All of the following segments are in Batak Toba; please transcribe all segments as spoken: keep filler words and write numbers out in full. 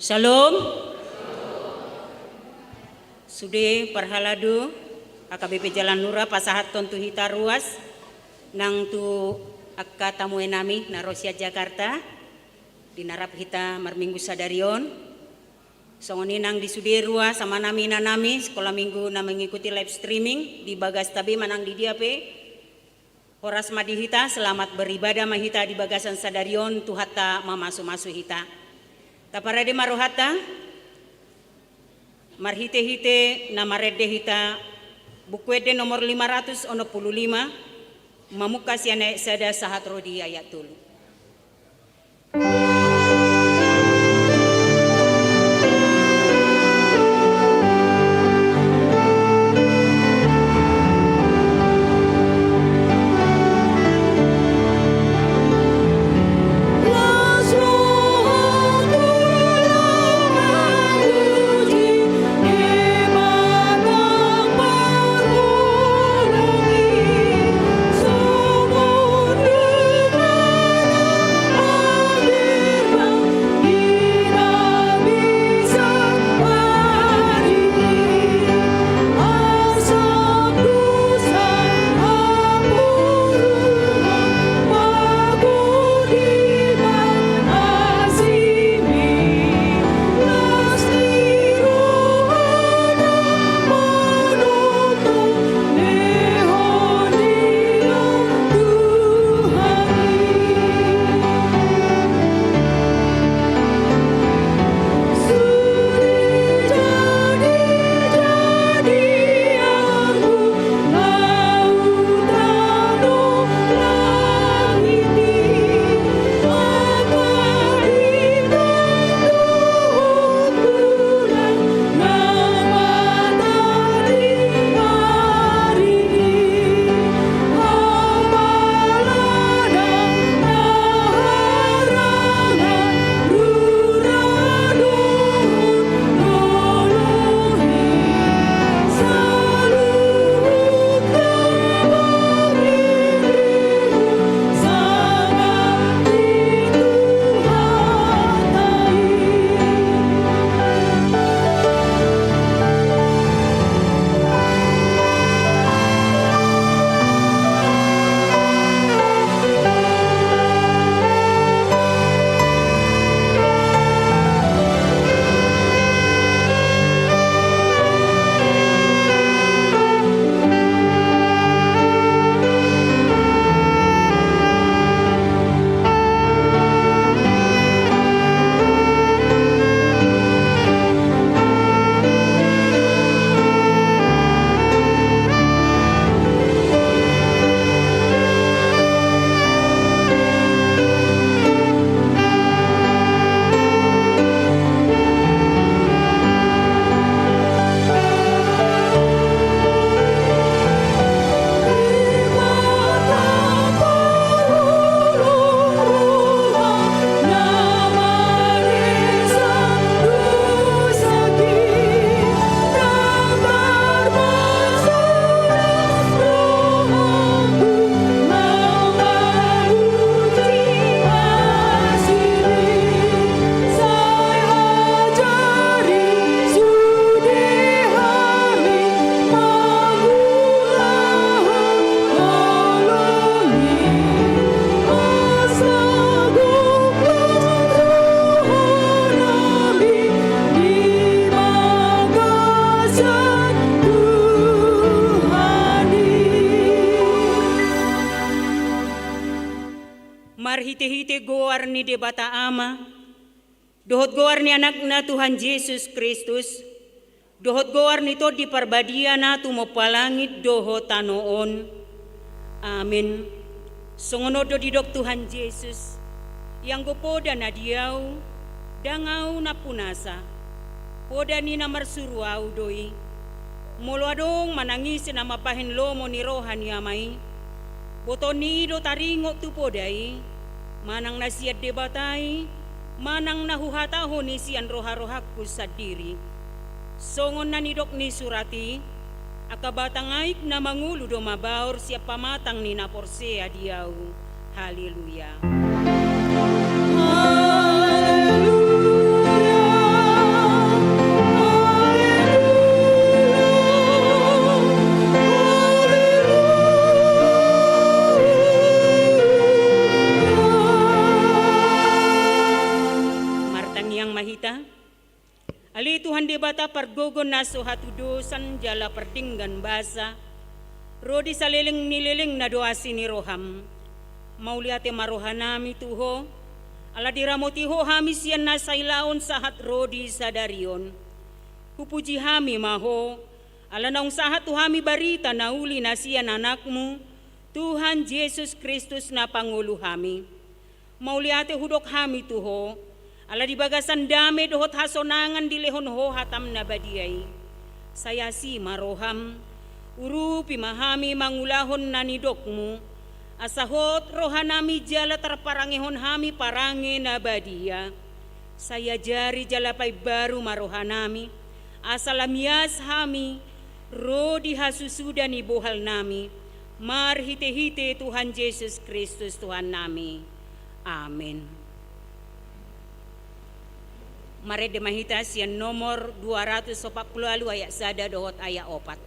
Shalom. Sude parhalado, H K B P Jalan Nura pasahathon tu hita ruas, nang tu angka tamuenami na ro sian Jakarta, di na rap hita marminggu sadari on. Songon i nang di sude ruas amanami inanami sekolah minggu na mengikuti live streaming di bagasta be manang di dia pe. Horas ma di hita, selamat beribadah ma hita di bagasan sadari on, Tuhanta mamasumasu hita. Taparade ma rohanta, marhitehite na marende hita Buku Ende nomor lima ratus onom pulu lima, mamungka sian ayat sada sahat ro di ayat tolu. Marhitehite goar ni Debata Ama, dohot goar ni Anakna Tuhan Jesus Kristus, dohot goar ni Tondi Parbadia na tumompa langit dohot tano on. Amen. Songon on do didok Tuhan Jesus, ianggo poda na di Ahu, ndang Ahu nampunasa, poda ni na marsuru Ahu do i. Molo adong manang ise na mambahen lomo ni roha ni Ama i, botoon ni i do taringot tu poda i, manang na sian Debata i, manang na huhatahon i sian roharohangku sandiri. Songon na nidok ni surat i, angka batang aek na mangolu do mabaor sian pamatang ni na porsea di Ahu. Haleluya. Haleluya. Gogo na so hatudosan jala pardenggan basa, ro di saleleng ni lelengna do asi ni roham. Mauliate ma rohanami tu Ho, ala diramoti Ho hami sian na sailaon sahat ro di sadari on. Hupuji hami ma Ho, ala naung sahat tu hami barita na uli na sian Anakmu, Tuhan Jesus Kristus na pangolu hami. Mauliate hudok hami tu Ho, ala di bagasan dame dohot hasonangan dilehon Ho hatam na badia i. Sai asi ma roham, urupi ma hami mangulahon na nidokmu, asa hot rohanami jala tarparangehon hami parange na badia. Sai ajari jala paimbaru ma rohanami, asa lam ias hami, ro di hasusuda ni bohalnami, marhitehite Tuhan Jesus Kristus Tuhannami. Amen. Marende ma hita sian nomor dua ratus opat pulu ualu ayat sada dohot ayat opat.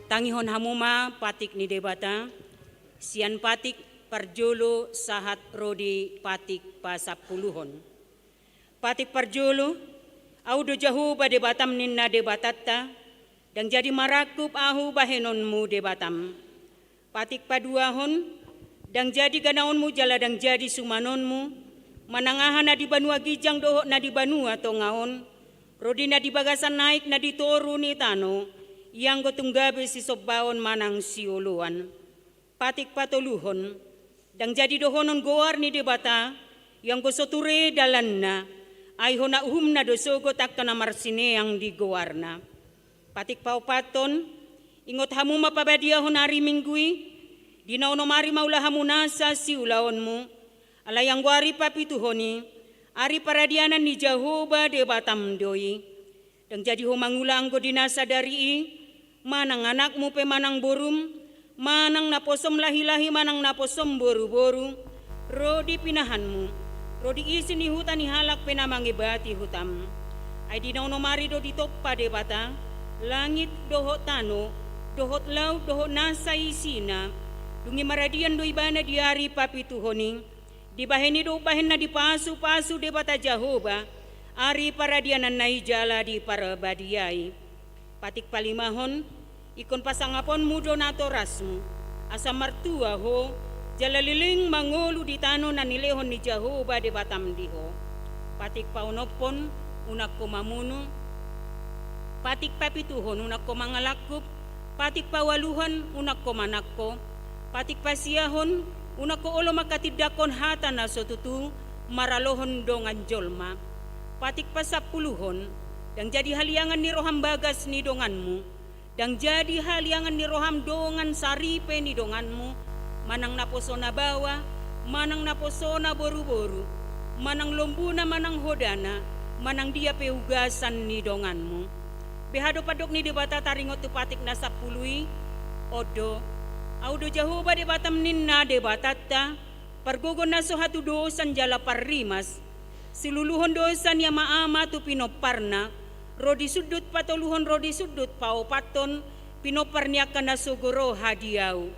Tangihon hamu ma patik ni Debata, sian patik parjolo sahat ro di patik pasampuluhon. Patik parjolo, Ahu do Jahowa Debatam ninna Debatanta, ndang jadi marangkup Ahu bahenonmu Debatam. Patik paduahon, ndang jadi ganaonmu jala ndang jadi sumanonmu, manang aha na di banua ginjang dohot na di banua tonga on, ro di na di bagasan aek na di toru ni tano, ianggo tung gabe sisombaon manang sioloan. Patik patoluhon, ndang jadi dohonon goar ni Debata, ianggo so ture dalanna, ai hona uhumna do sogot angka na marsineang di goarna. Patik paopathon, ingot hamu ma pabadiahon ari Minggu i, di na onom ari ma ula hamu nasa siulaonmu, alai anggo ari papituhon i, ari paradianan ni Jahowa Debatam do i. Ndang jadi ho mangula anggo di na sadari i, manang anakmu pe manang borum, manang naposom lahilahi manang naposom boruboru, ro di pinahanmu, ro di isi ni huta ni halak pe na mangebati hutam. Ai di na onom ari do ditompa Debata langit dohot tano, dohot laut dohot nasa isina, dung i maradian do ibana di ari papituhon i. Dibahen i do umbahen na dipasupasu Debata Jahowa ari paradiananna i jala diparbadia i. Patik palimahon, ingkon pasangaponmu do natorasmu, asa martua ho jala leleng mangolu di tano na nilehon ni Jahowa Debatam di ho. Patik paonomhon, unang ho mamunu. Patik papituhon, unang ho mangalangkup. Patik paualuhon, unang ho manangko. Patik pasiahon, unang ho olo manghatindanghon hata na so tutu maralohon dongan jolma. Patik pasampuluhon, ndang jadi haliangan ni roham bagas ni donganmu, ndang jadi haliangan ni roham dongan saripe ni donganmu, manang naposo na baoa, manang naposo na boruboru, manang lombuna manang hodana, manang dia pe ugasan ni donganmu. Beha do pandok ni Debata taringot tu patik na sampulu i? On do: Ahu do Jahowa Debatam ninna Debatanta, pargogo na so hatudosan jala parrimas, siluluhon do sian i amaama tu pinomparna, ro di sundut patoluhon ro di sundut paopathon, pinompar ni angka na sogo roha di Ahu.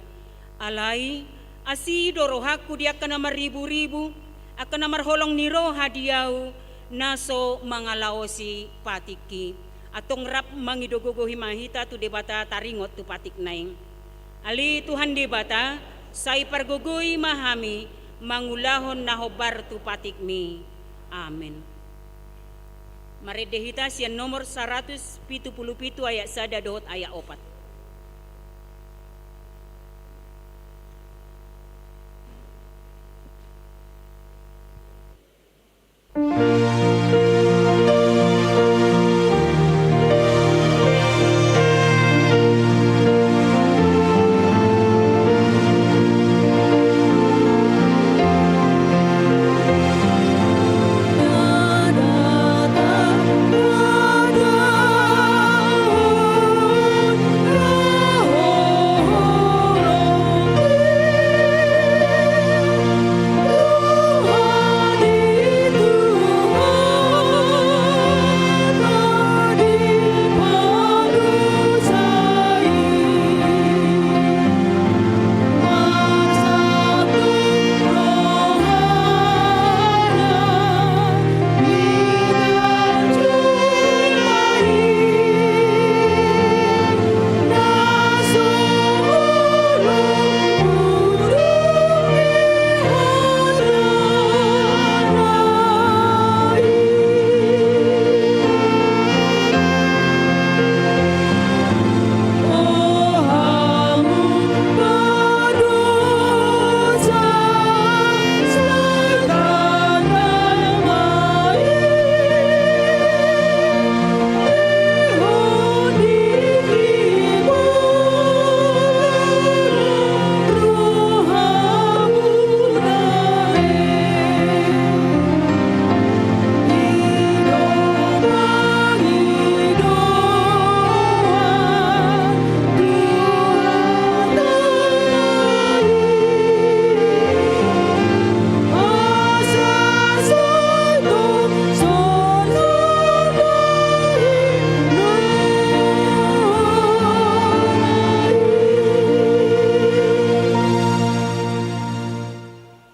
Alai asi do rohangku di angka na marriburibu, angka na marholong ni roha di Ahu, na so mangalaosi patikki. Antong rap mangido gogo i ma hita tu Debata taringot tu patikna i. Ale Tuhan Debata, sai pargogoi ma hami mangulahon na hombar tu patikMi. Amen. Marende hita sian nomor saratus pitu pulu pitu ayat sada dohot ayat opat.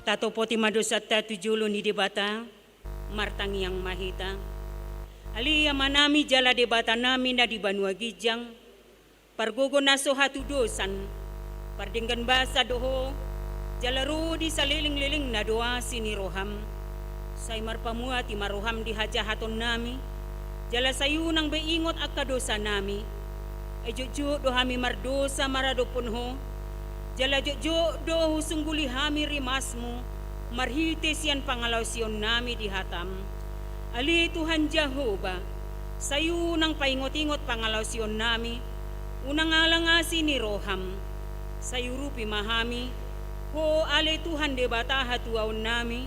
Tatopoti ma dosanta tu jolo ni Debata. Martangiang ma hita. Ale Amanami jala Debatanami na di banua ginjang, pargogo na so hatudosan, pardenggan basa do Ho, jala ro di salelenglelengna do asi ni rohaM. Sai marpamuati ma rohaM di hajahatonnami, jala sai unang be ingot angka dosanami. Ai jotjot do hami mardosa maradophon Ho, jala jotjot do husungguli hami rimasMu marhite sian pangalaosionnami di hataM. Ale Tuhan Jahowa, sai unang paingotingot pangalaosionnami, unang alang asi ni rohaM. Sai urupi ma hami, Ho ale Tuhan Debata hatuaonnami,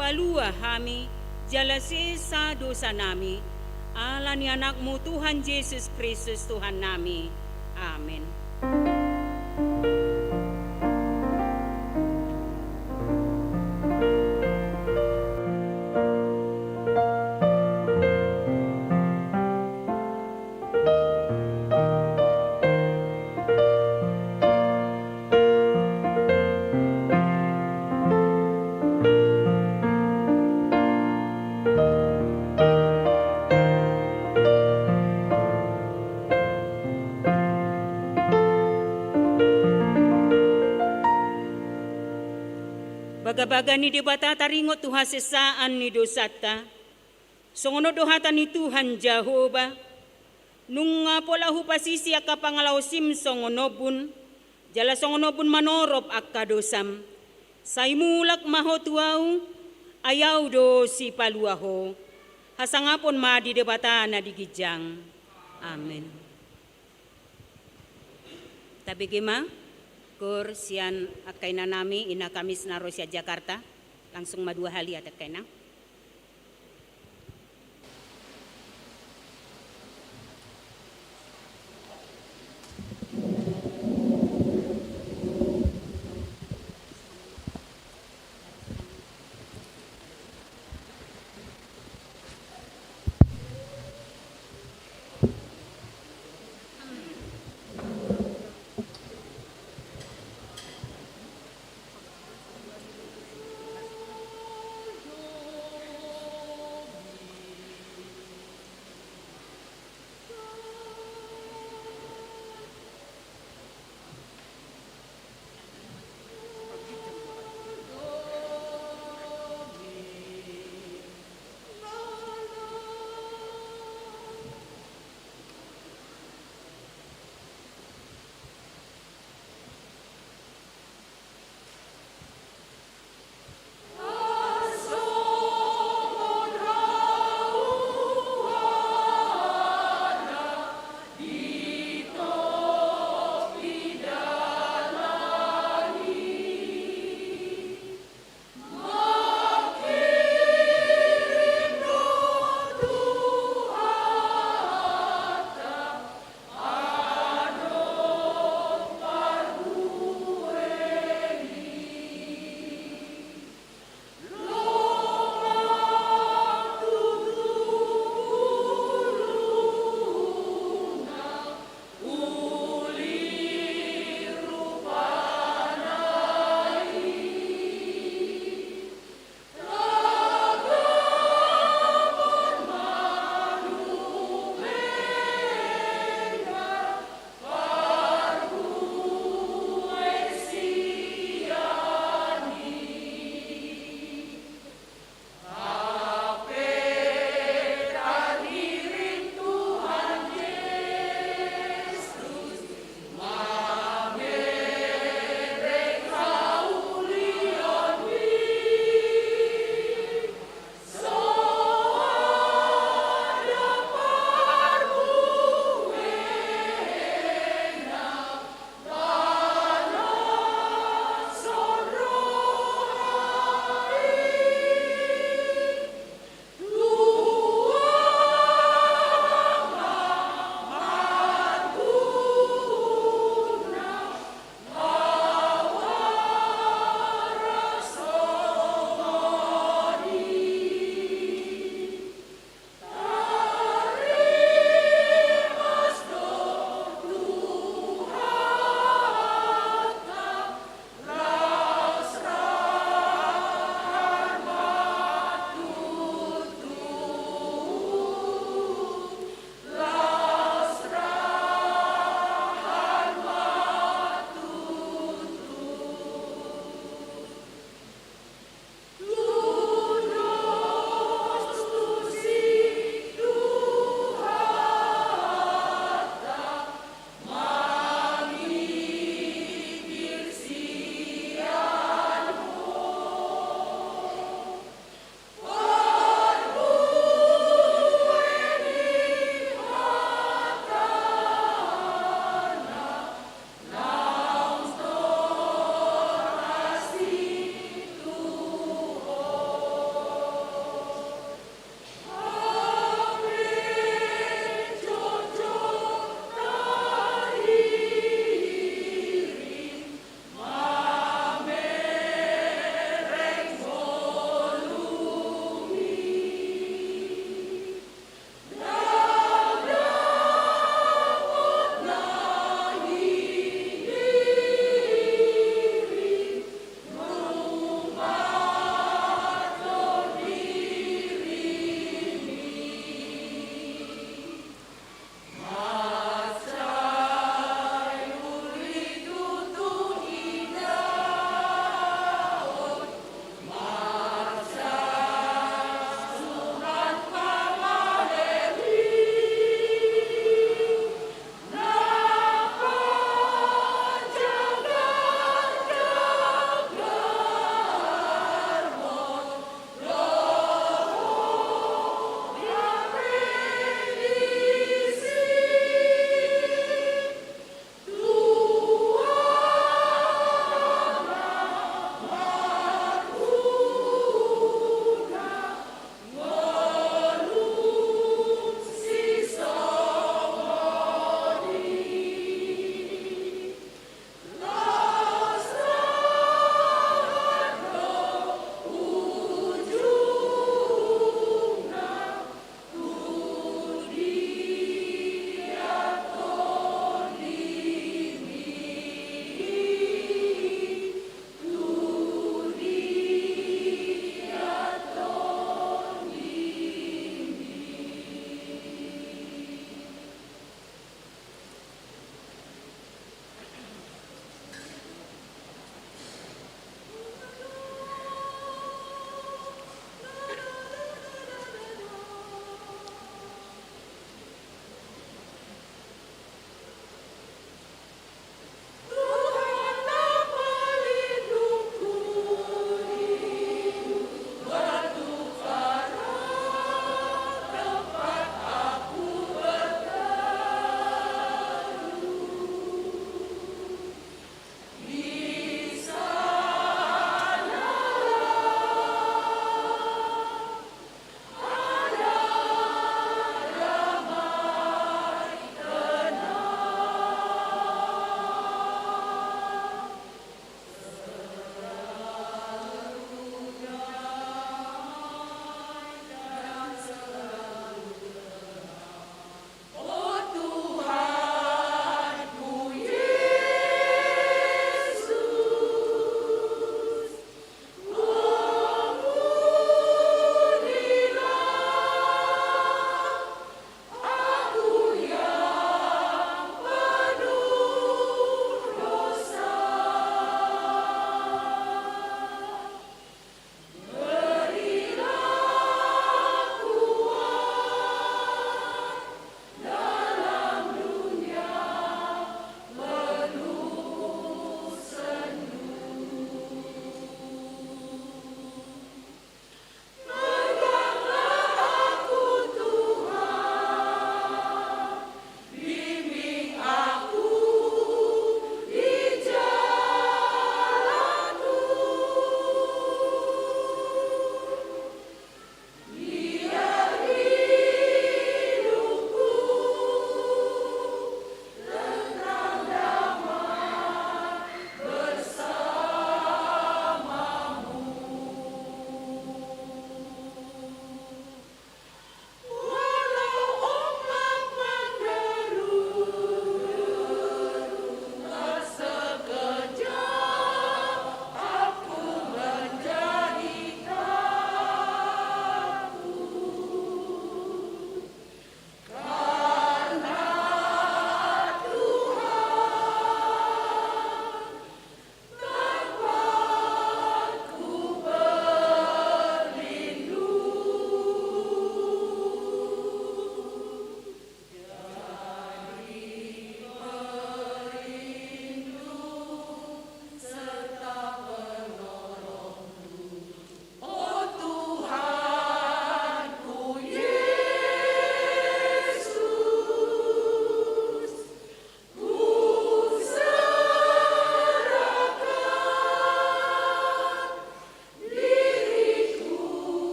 palua hami, jala sesa dosanami, ala ni AnakMu Tuhan Jesus Kristus Tuhannami. Amen. Bagabaga ni Debata taringot tu hasesaan ni dosanta. Songon on do hata ni Tuhan Jahowa, nunga pola hupasisi angka pangalaosim songon ombun, jala songon ombun manorop angka dosam. Sai mulak ma ho tu Ahu, ai Ahu do sipalua ho. Hasangapon ma di Debata na di ginjang. Amen. Tabege ma, gor sian angka inanami, ina Kamis na ro sian Jakarta, langsung ma dua hali ate angka ina.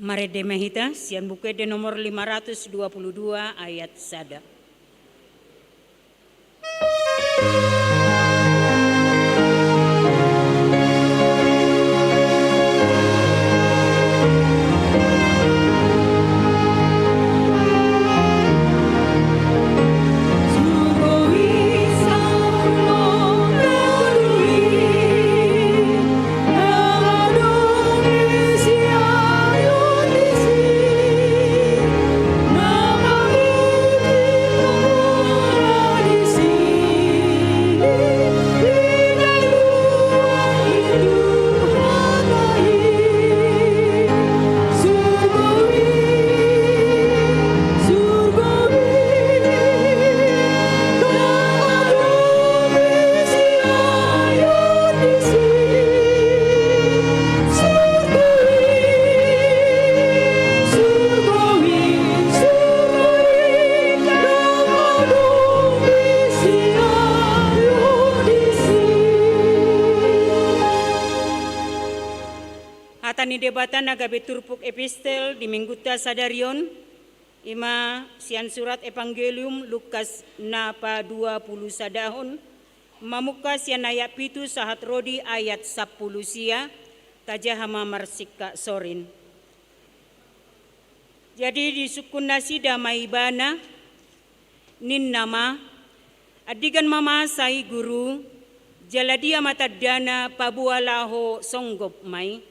Marende ma hita sian Buku Ende nomor lima ratus dua puluh dua ayat sada. Hata ni Debata na gabe turpuk epistel di Minggunta sadari on, i ma sian surat Evanggelium Lukas na paduapulusadahon, mamungka sian ayat pitu sahat ro di ayat sampulu sia, tajaha ma marsingkat sorin. Jadi disungkun nasida ma Ibana, ninna ma, "Andigan ma masa i, Guru, jala dia ma tandana paboa laho songgop ma i?"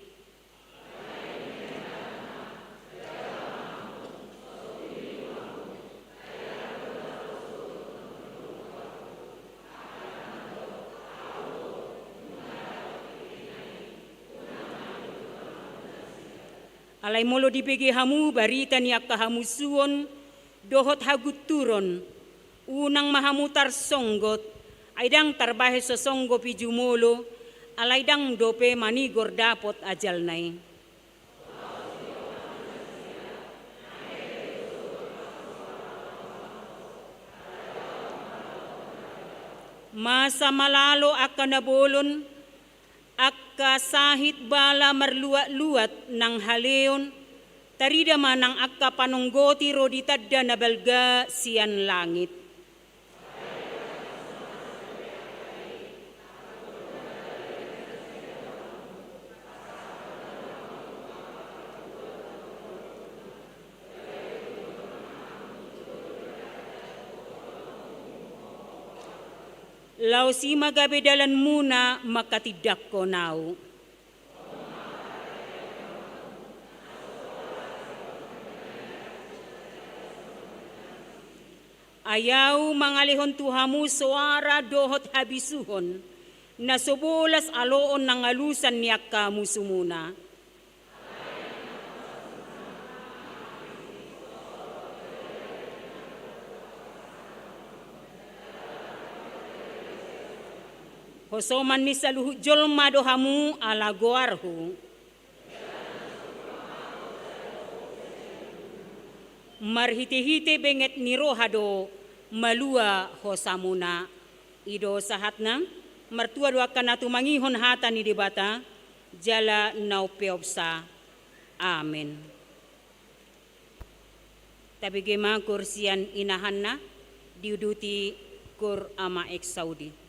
Alai molo dibege hamu barita ni angka hamusuon dohot hagunturon, unang ma hamu tarsonggot, ai ndang tarbahen so songgop i jumolo, alai ndang dope manigor dapot ajalna i. Masa ma lalo angka na bolon, angka sahit bala marluat-luat nang haleon, tarida ma nang angka panonggoti ro di tanda na balga sian langit. Laos i ma gabe dalanmuna manghatindanghon Ahu. Ai Ahu mangalehon tu hamu soara dohot habisuhon, na so bolas aloon nang alusan ni angka musumuna. Hosoman ni saluhut jolma do hamu ala goarhu. Marhitehite benget ni roha do malua hosamuna. I do sahatna. Martua do angka na tumangihon hata ni Debata jala na umpeopsa. Amen. Tabege ma gor sian inahanna, diuduti gor Ama Eksaudi.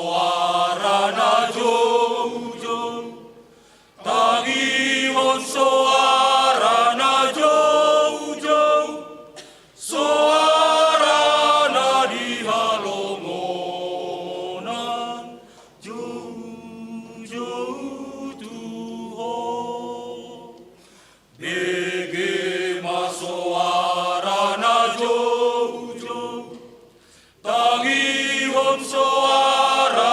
Soara na joujou, tangihon soara na joujou, soara na di halongonan, joujou tu Ho. Bege ma soara na joujou, tangihon soara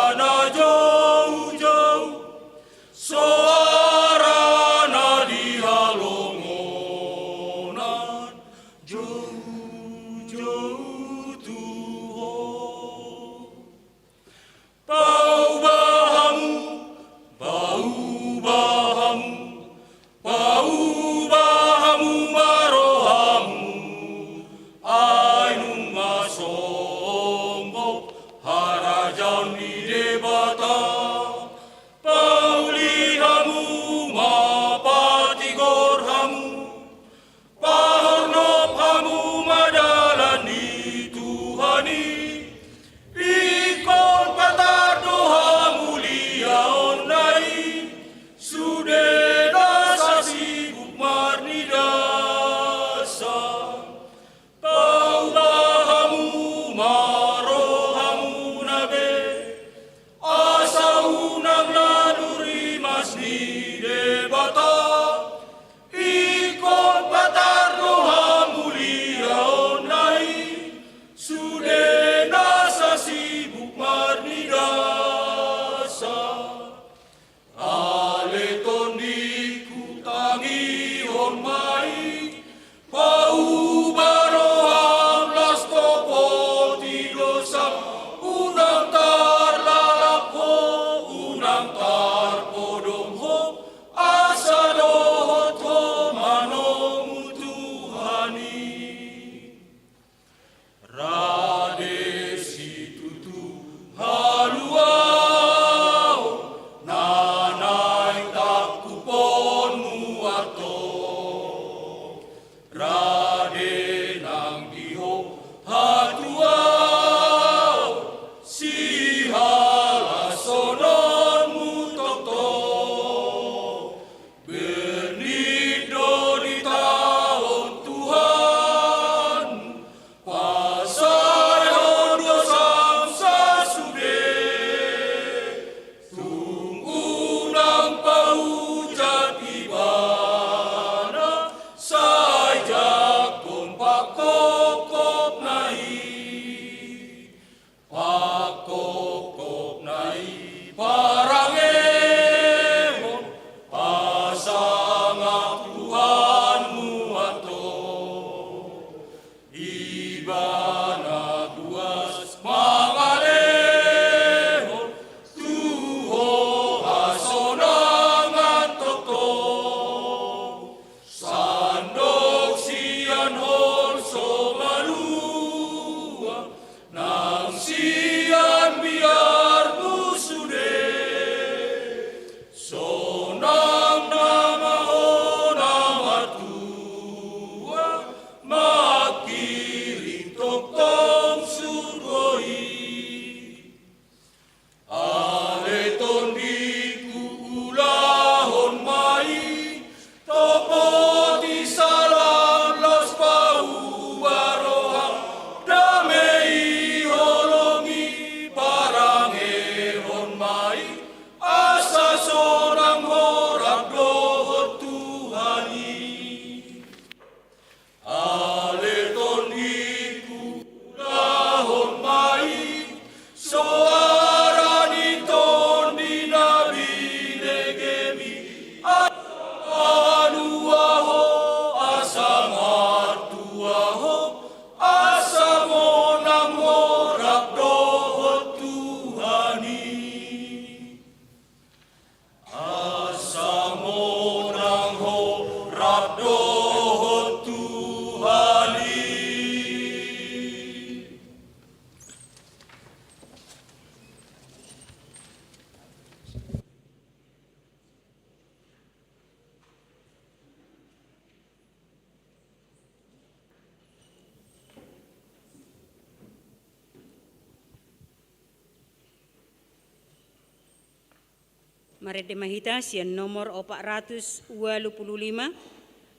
Marende ma hita sian nomor opat ratus ualu pulu lima,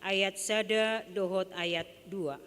ayat sada dohot ayat dua.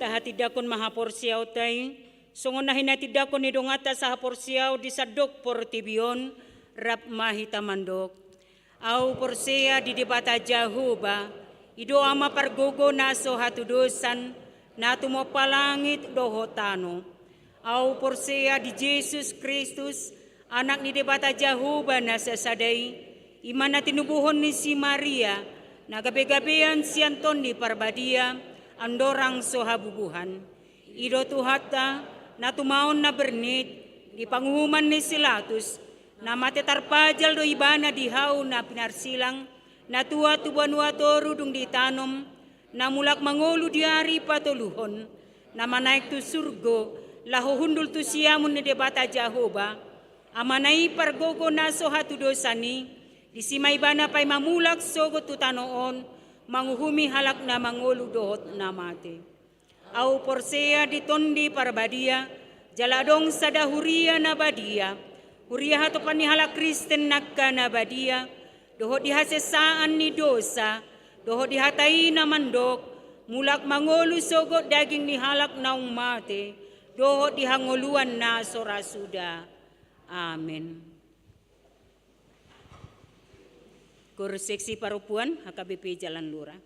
Tahatindangkon ma haporseaonta i, songon na hinatindangkon ni donganta sahaporseaon di sandok portibi on, rap ma hita mandok. Ahu porsea di Debata Jahowa, i do Ama pargogo na so hatudosan, na tumompa langit dohot tano. Ahu porsea di Jesus Kristus, Anak ni Debata Jahowa na sasada i, i ma na tinubuhon ni si Maria, na gabegabean sian Tondi Parbadia, andorang so habubuhan. I do Tuhanta, na tumaon na bernit, di panguhuman ni si Latus, na mate tarpajal do ibana di hau na pinarsilang, na tuat tu banua toru dung ditanom, na mulak mangolu di ari patoluhon, na manaek tu surgo, laho hundul tu siamun ni Debata Jahowa, Amana i pargogo na so hatudosan i, disi ma ibana paima mulak sogot tu tano on, manguhumi halak na mangolu dohot na mate. Ahu porsea di Tondi Parbadia, jala adong sada huria na badia, huria hatopan ni halak Kristen angka na badia, dohot di hasesaan ni dosa, dohot di hata i na mandok, mulak mangolu sogot daging ni halak naung mate, dohot di hangoluan na so ra suda. Amen. Gor Seksi Parompuan H K B P Jalan Lurah.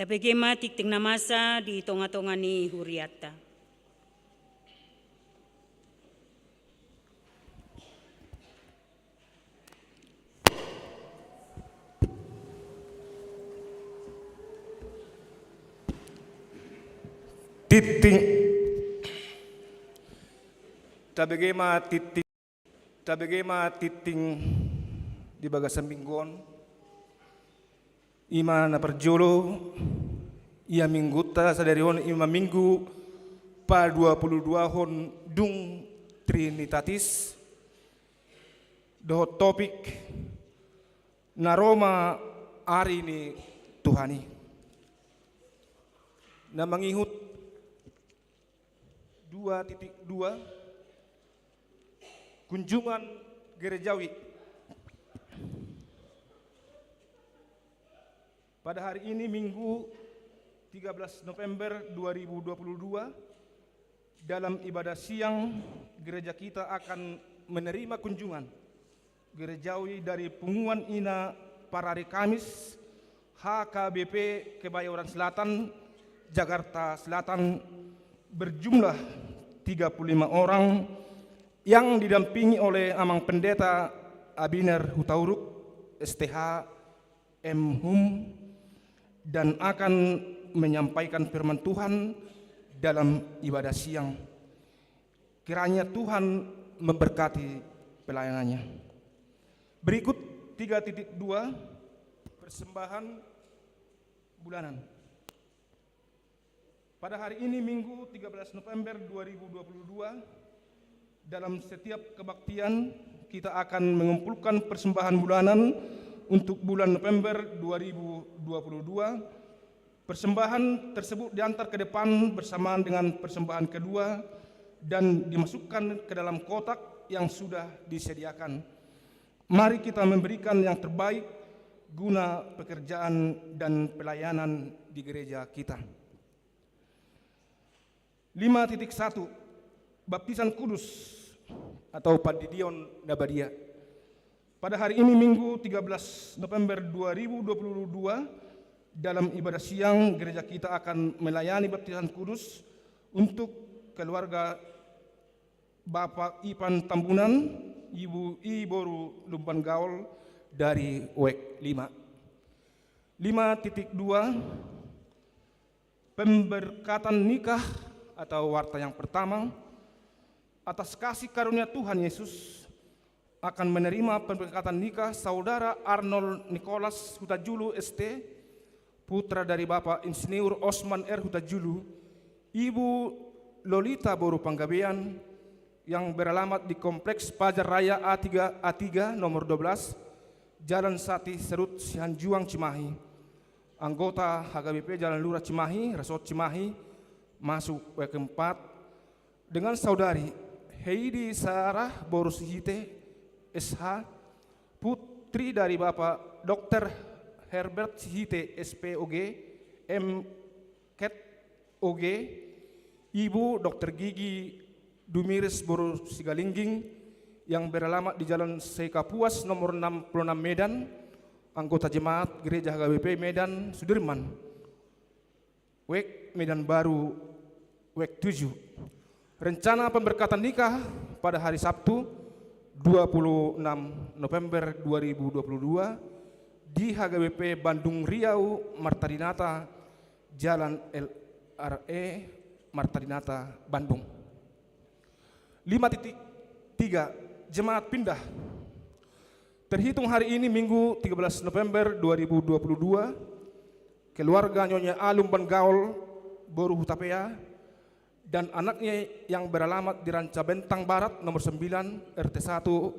Tabege ma tingting na masa di tonga-tonga ni hurianta. Tingting. Tabege ma tingting. Tabege ma tingting di bagasan minggu on. I ma na parjolo, ia minggunta sadari on i ma minggu paduapuluduahon dung Trinitatis, dohot topik na ro ma ari ni Tuhan i. Na mangihut dua titik dua, kunjungan gerejawi. Pada hari ini, Minggu, tiga belas November dua ribu dua puluh dua, dalam ibadah siang, gereja kita akan menerima kunjungan gerejawi dari Punguan Ina Parari Kamis, H K B P Kebayoran Selatan, Jakarta Selatan, berjumlah tiga puluh lima orang, yang didampingi oleh Amang Pendeta Abiner Hutauruk, S T H, M Hum, dan akan menyampaikan firman Tuhan dalam ibadah siang. Kiranya Tuhan memberkati pelayanannya. Berikut tiga titik dua, persembahan bulanan. Pada hari ini, Minggu, tiga belas November dua ribu dua puluh dua, dalam setiap kebaktian, kita akan mengumpulkan persembahan bulanan untuk bulan November dua ribu dua puluh dua. Persembahan tersebut diantar ke depan bersamaan dengan persembahan kedua dan dimasukkan ke dalam kotak yang sudah disediakan. Mari kita memberikan yang terbaik guna pekerjaan dan pelayanan di gereja kita. Lima titik satu, baptisan kudus atau pandidion na badia. Pada hari ini, Minggu, tiga belas November dua ribu dua puluh dua, dalam ibadah siang, gereja kita akan melayani baptisan kudus untuk keluarga Bapak Ipan Tambunan, Ibu I Boru Lumban Gaol dari Wek lima. Lima titik dua, pemberkatan nikah atau warta yang pertama. Atas kasih karunia Tuhan Yesus, akan menerima pemberkatan nikah Saudara Arnold Nicholas Hutajulu, S T, putra dari Bapak Insinyur Osman R Hutajulu, Ibu Lolita Boru Panggabean, yang beralamat di Kompleks Pajar Raya A tiga, A tiga nomor dua belas, Jalan Sati Serut Sihanjuang Cimahi. Anggota H K B P Jalan Lurah Cimahi, Resort Cimahi, masuk Wek empat, dengan Saudari Heidi Sarah Boru Sihite, S H, putri dari Bapak Dokter Herbert Sihite, S P O G, M Ket O G, Ibu Dokter Gigi Dumiris Boru Sigalingging, yang beralamat di Jalan Sekapuas nomor enam puluh enam, Medan, anggota jemaat Gereja H K B P Medan Sudirman, Wek Medan Baru, Wek tujuh. Rencana pemberkatan nikah pada hari Sabtu, dua puluh enam November dua ribu dua puluh dua, di H K B P Bandung Riau, Marta Dinata, Jalan L R E, Marta Dinata, Bandung. Lima titik tiga, jemaat pindah. Terhitung hari ini, Minggu, tiga belas November dua ribu dua puluh dua, keluarga Nyonya A Lumban Gaol, Boru Hutapea, dan anaknya yang beralamat di Ranca Bentang Barat, nomor sembilan, R T satu,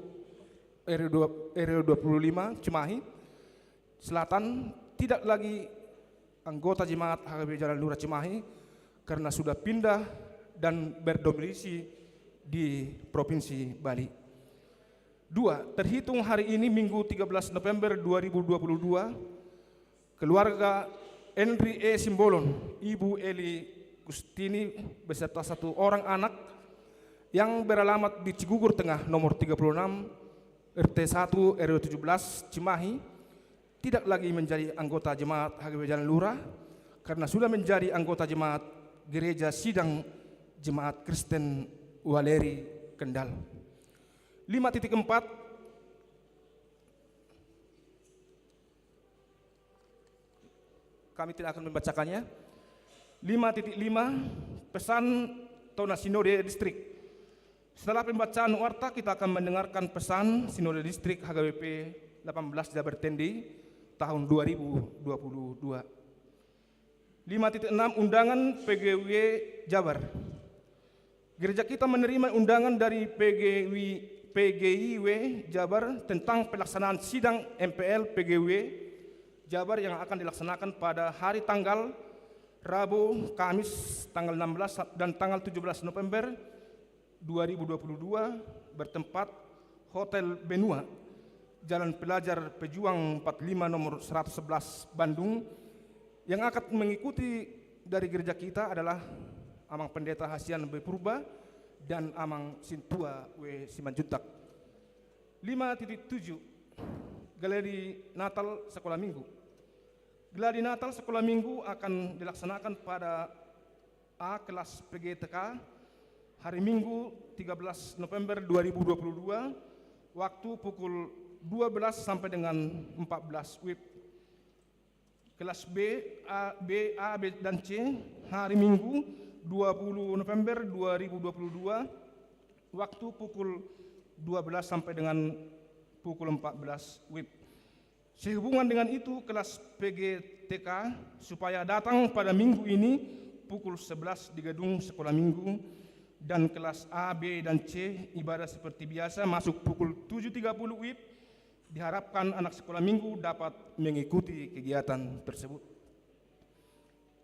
R W dua, R W dua puluh lima, Cimahi Selatan, tidak lagi anggota jemaat H K B P Jalan Lurah Cimahi karena sudah pindah dan berdomisili di Provinsi Bali. Dua, terhitung hari ini, Minggu, tiga belas November dua ribu dua puluh dua, keluarga Henry E Simbolon, Ibu Eli Gustini, beserta satu orang anak yang beralamat di Cigugur Tengah, nomor tiga puluh enam, R T satu, R W tujuh belas, Cimahi, tidak lagi menjadi anggota jemaat H K B P Jalan Lurah, karena sudah menjadi anggota jemaat Gereja Sidang Jemaat Kristen Waleri Kendal. Lima titik empat, kami tidak akan membacakannya. Lima titik lima, pesan tona sinode distrik. Setelah pembacaan warta, kita akan mendengarkan pesan sinode distrik H K B P delapan belas Jabar Tendi tahun dua ribu dua puluh dua. Lima titik enam, undangan P G W Jabar. Gereja kita menerima undangan dari P G W, P G I W Jabar tentang pelaksanaan sidang M P L P G W Jabar yang akan dilaksanakan pada hari tanggal Rabu, Kamis tanggal enam belas dan tanggal tujuh belas November dua ribu dua puluh dua, bertempat Hotel Benua, Jalan Pelajar Pejuang empat lima nomor seratus sebelas, Bandung. Yang akan mengikuti dari gereja kita adalah Amang Pendeta Hasian B Purba dan Amang Sintua W Simanjuntak. Lima titik tujuh, Gladi Natal Sekolah Minggu. Gladi Natal Sekolah Minggu akan dilaksanakan pada A kelas P G T K, hari Minggu tiga belas November dua ribu dua puluh dua, waktu pukul dua belas sampai dengan empat belas W I B. Kelas B, A, B, A, B, dan C, hari Minggu dua puluh November dua ribu dua puluh dua, waktu pukul dua belas sampai dengan pukul empat belas W I B. Sehubungan dengan itu, kelas P G T K supaya datang pada minggu ini pukul sebelas di gedung sekolah minggu, dan kelas A, B, dan C ibadah seperti biasa masuk pukul tujuh tiga puluh W I B. Diharapkan anak sekolah minggu dapat mengikuti kegiatan tersebut.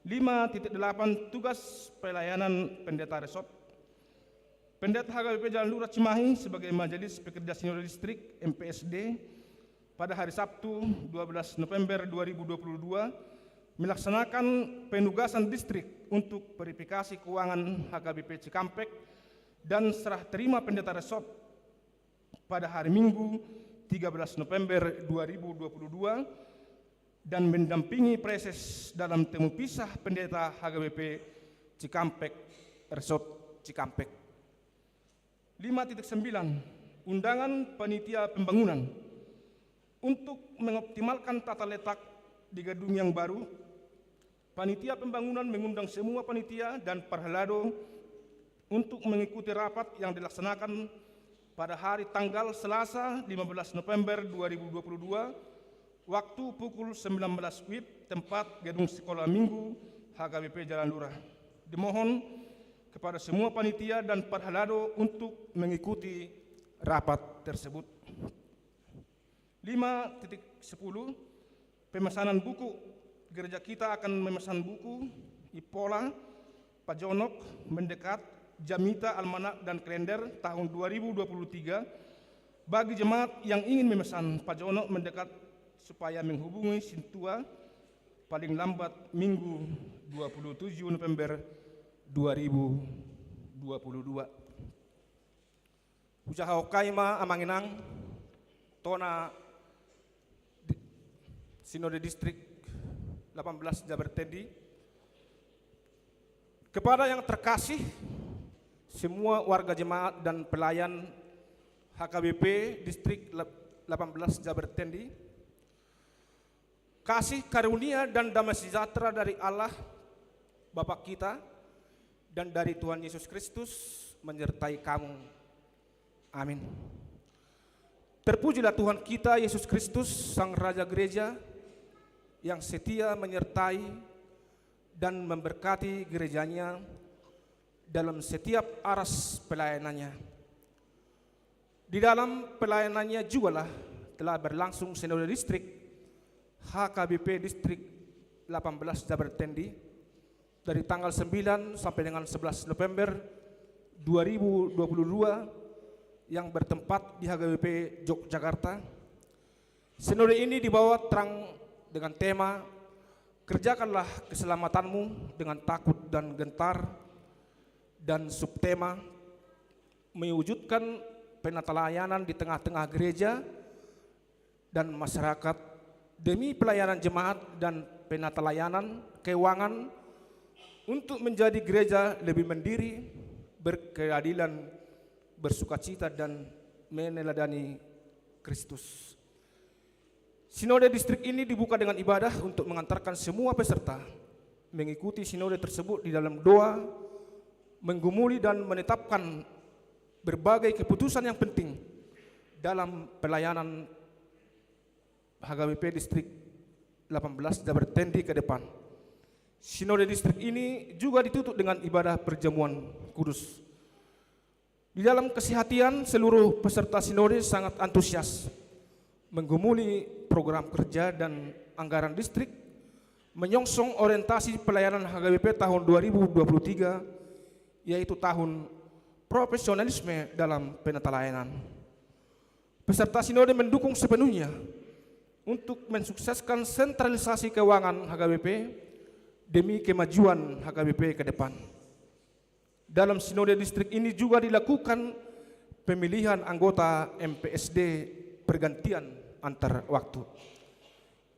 Lima titik delapan, tugas pelayanan pendeta resort. Pendeta H K B P Jalan Lurah Cimahi sebagai Majelis Pekerja Sinode Distrik, M P S D, pada hari Sabtu dua belas November dua ribu dua puluh dua melaksanakan penugasan distrik untuk verifikasi keuangan H K B P Cikampek dan serah terima pendeta resort pada hari Minggu tiga belas November dua ribu dua puluh dua dan mendampingi preses dalam temu pisah pendeta H K B P Cikampek, Resort Cikampek. Lima titik sembilan, undangan panitia pembangunan. Untuk mengoptimalkan tata letak di gedung yang baru, panitia pembangunan mengundang semua panitia dan parhalado untuk mengikuti rapat yang dilaksanakan pada hari tanggal Selasa lima belas November dua ribu dua puluh dua, waktu pukul sembilan belas W I B, tempat gedung sekolah minggu H K B P Jalan Lurah. Dimohon kepada semua panitia dan parhalado untuk mengikuti rapat tersebut. Lima titik sepuluh, pemesanan buku. Gereja kita akan memesan buku Impola, Pajonok, Mendekat, Jamita, Almanak, dan Kalender tahun dua ribu dua puluh tiga bagi jemaat yang ingin memesan Pajonok, Mendekat, supaya menghubungi Sintua paling lambat Minggu dua puluh tujuh November dua ribu dua puluh dua. Hujahahon hami ma, Amang Inang, tona di-, Sinode Distrik delapan belas Jabar Tendi. Kepada yang terkasih, semua warga jemaat dan pelayan H K B P Distrik delapan belas Jabar Tendi, kasih karunia dan damai sejahtera dari Allah, Bapa kita, dan dari Tuhan Yesus Kristus menyertai kamu. Amin. Terpujilah Tuhan kita, Yesus Kristus, Sang Raja Gereja, yang setia menyertai dan memberkati gereja-Nya dalam setiap aras pelayanan-Nya. Di dalam pelayanan-Nya jugalah telah berlangsung Sinode Distrik H K B P Distrik delapan belas Jabar Tendi dari tanggal sembilan sampai dengan sebelas November dua ribu dua puluh dua yang bertempat di H K B P Yogyakarta. Sinode ini dibawa terang dengan tema, "Kerjakanlah keselamatanmu dengan takut dan gentar," dan subtema, "Mewujudkan penatalayanan di tengah-tengah gereja dan masyarakat demi pelayanan jemaat dan penatalayanan keuangan untuk menjadi gereja lebih mandiri, berkeadilan, bersukacita, dan meneladani Kristus. Sinode distrik ini dibuka dengan ibadah untuk mengantarkan semua peserta mengikuti sinode tersebut di dalam doa, menggumuli dan menetapkan berbagai keputusan yang penting dalam pelayanan H K B P Distrik delapan belas Jabar Tendi ke depan. Sinode distrik ini juga ditutup dengan ibadah perjamuan kudus. Di dalam kesehatian, seluruh peserta sinode sangat antusias menggumuli program kerja dan anggaran distrik menyongsong orientasi pelayanan H K B P tahun dua ribu dua puluh tiga, yaitu tahun profesionalisme dalam penatalayanan. Peserta sinode mendukung sepenuhnya untuk mensukseskan sentralisasi keuangan H K B P demi kemajuan H K B P ke depan. Dalam sinode distrik ini juga dilakukan pemilihan anggota M P S D pergantian antar waktu.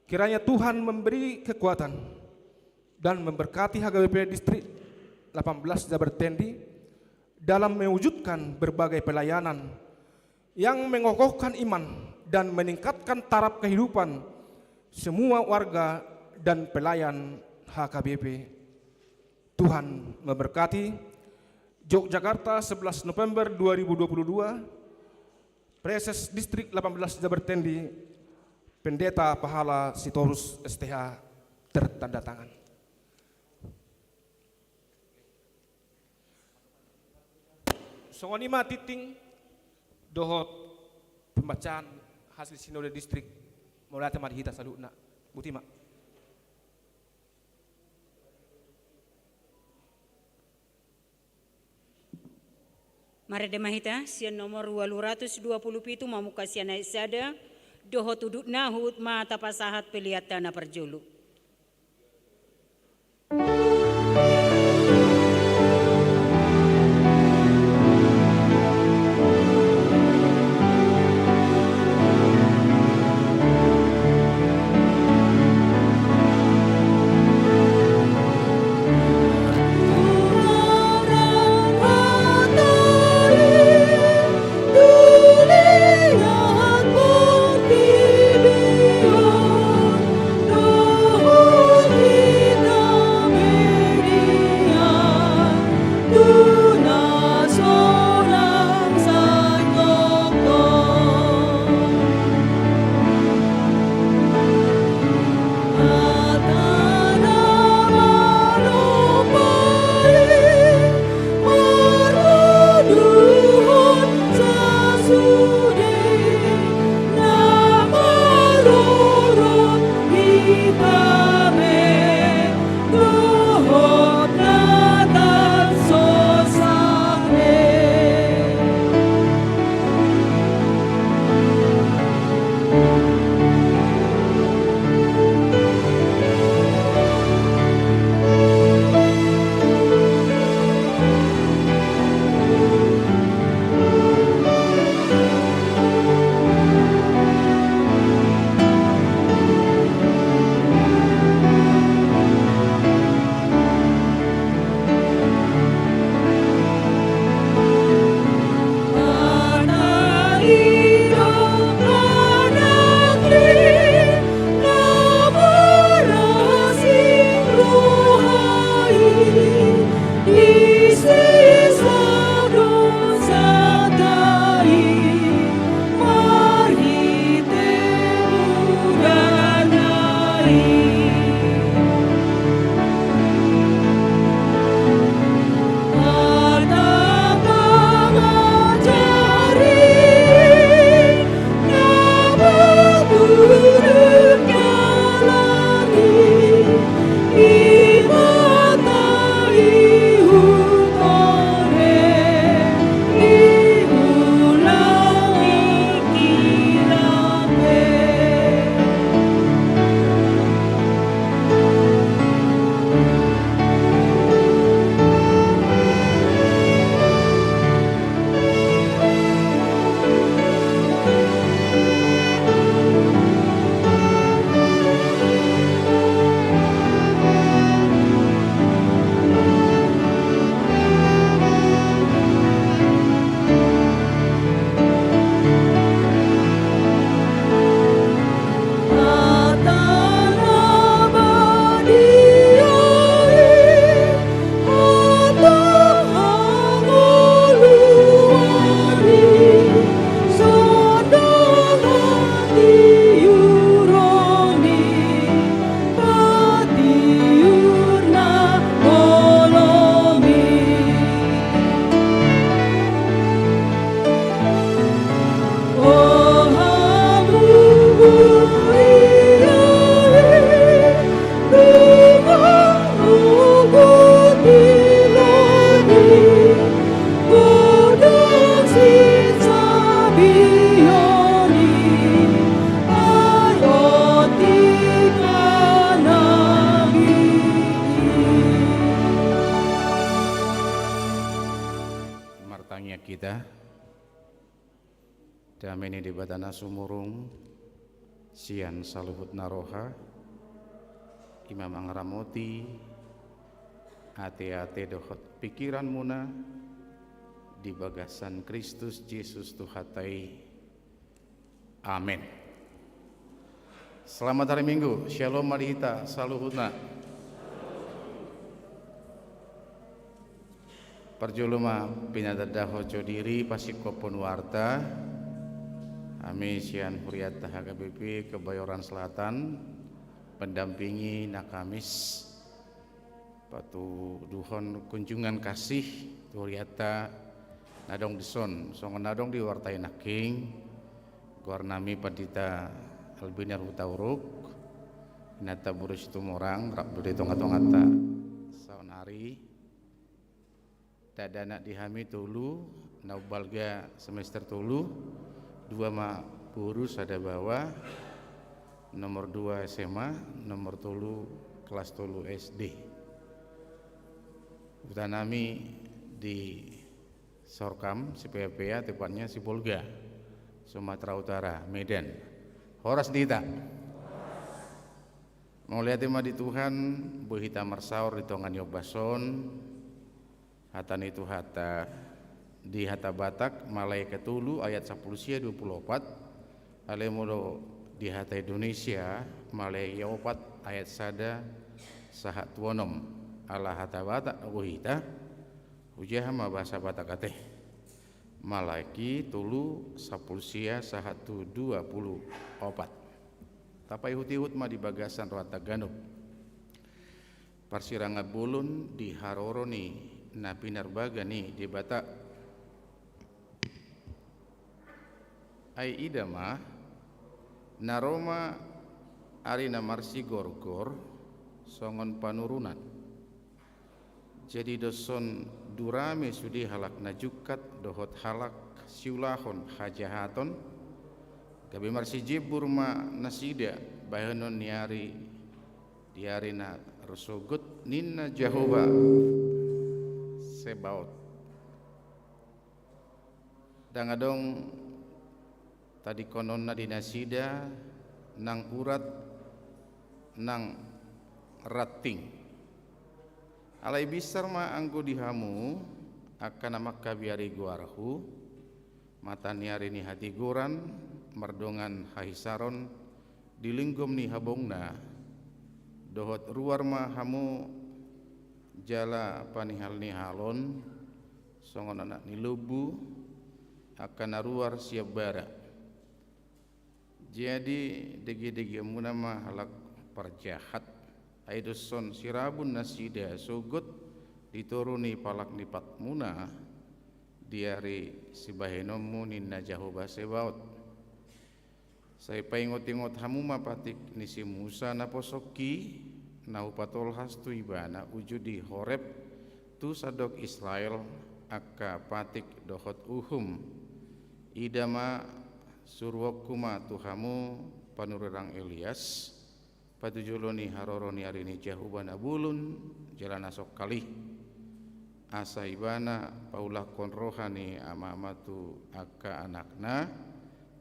Kiranya Tuhan memberi kekuatan dan memberkati H K B P Distrik delapan belas Jabar Tendi dalam mewujudkan berbagai pelayanan yang mengokohkan iman dan meningkatkan taraf kehidupan semua warga dan pelayan H K B P. Tuhan memberkati. Yogyakarta, sebelas November dua ribu dua puluh dua, Praeses Distrik delapan belas Jabar Tendi, Pendeta Pahala Sitorus S T H, tertanda tangan. Songon i ma tingting dohot pembacaan hasil sinode distrik. Mauliate ma di hita saluhutna. Boti ma. Marende ma hita sian nomor ualu ratus dua pulu pitu mamungka sian ayat sada dohot udutna, huhut ma tapasahat peleanta na parjolo. Debata na sumurung sian saluhutna roha, i ma mangaramoti ateate dohot pikiranmuna di bagasan Kristus Jesus Tuhanta i. Amen. Selamat hari Minggu. Shalom ma di hita saluhutna. Parjolo ma pinatandahon jo diri, pasingkophon warta. Hami sian hurianta H K B P Kebayoran Selatan, mendampingi na Kamis, patuduhon kunjungan kasih tu hurianta na adong dison, songon na adong di warta i nangkin. Goarnami Pandita Albinur Hutauruk, inanta boru Situmorang, rap do di tongatonganta saonari. Dakdanak di hami tolu, na umbalga semester tolu, dua ma boru sada baoa, nomor dua S M A, nomor tolu kelas tolu S D. Hutanami di Sorkam, Sipeapea, tepatnya Sibolga, Sumatera Utara, Medan. Horas di hita. Mauliate ma di Tuhan, boi hita marsaor di tonga ni ombas on. Hata ni Tuhanta di hata Batak, Maleakhi tolu ayat sampulu sia dua pulu opat, alai molo di hata Indonesia, Maleakhi opat ayat sada sahat tu onom. Ala hata Batak do hita, hujaha ma bahasa Batak ate. Maleakhi tolu sampulu sia sahat tu dua pulu opat. Tapaihutihut ma di bagasan rohanta ganup. Parsirangan bolon di haroro ni na pinarbaga ni Debata. Ai ida ma, na ro ma ari na marsigorgor songon panurunan. Jadi doshon durame sude halak na jungkat dohot halak siulahon hajahaton, gabe marsijembur ma nasida bahenon ni ari, di ari na ro sogot, ninna Jahowa Sebaot. Ndang adong tadingkononna di nasida nang urat nang ranting. Alai binsar ma anggo di hamu, angka na mangkabiari goarhu, mata ni ari ni hatigoran mardongan hahisaron di linggom ni habongna, dohot ruar ma hamu jala panihal-nihalon, songon anak ni lombu, angka na ruar sian bara. Jadi, degedegeenmuna ma halak parjahat, ai doshon sirabun nasida sogot di toru ni palak ni patmuna, di ari sibahenonmu, ninna Jahowa Sebaot. Sai paingotingot hamu ma patik ni si Musa naposongki, na hupatolhas tu ibana uju di Horeb, tu sandok Israel, angka patik dohot uhum. Ida ma, suruonku ma tu hamu panurirang Elias, patujolo ni haroro ni ari ni Jahowa na bolon jala na songkal i. Asa ibana paulakhon roha ni amama tu angka anakna,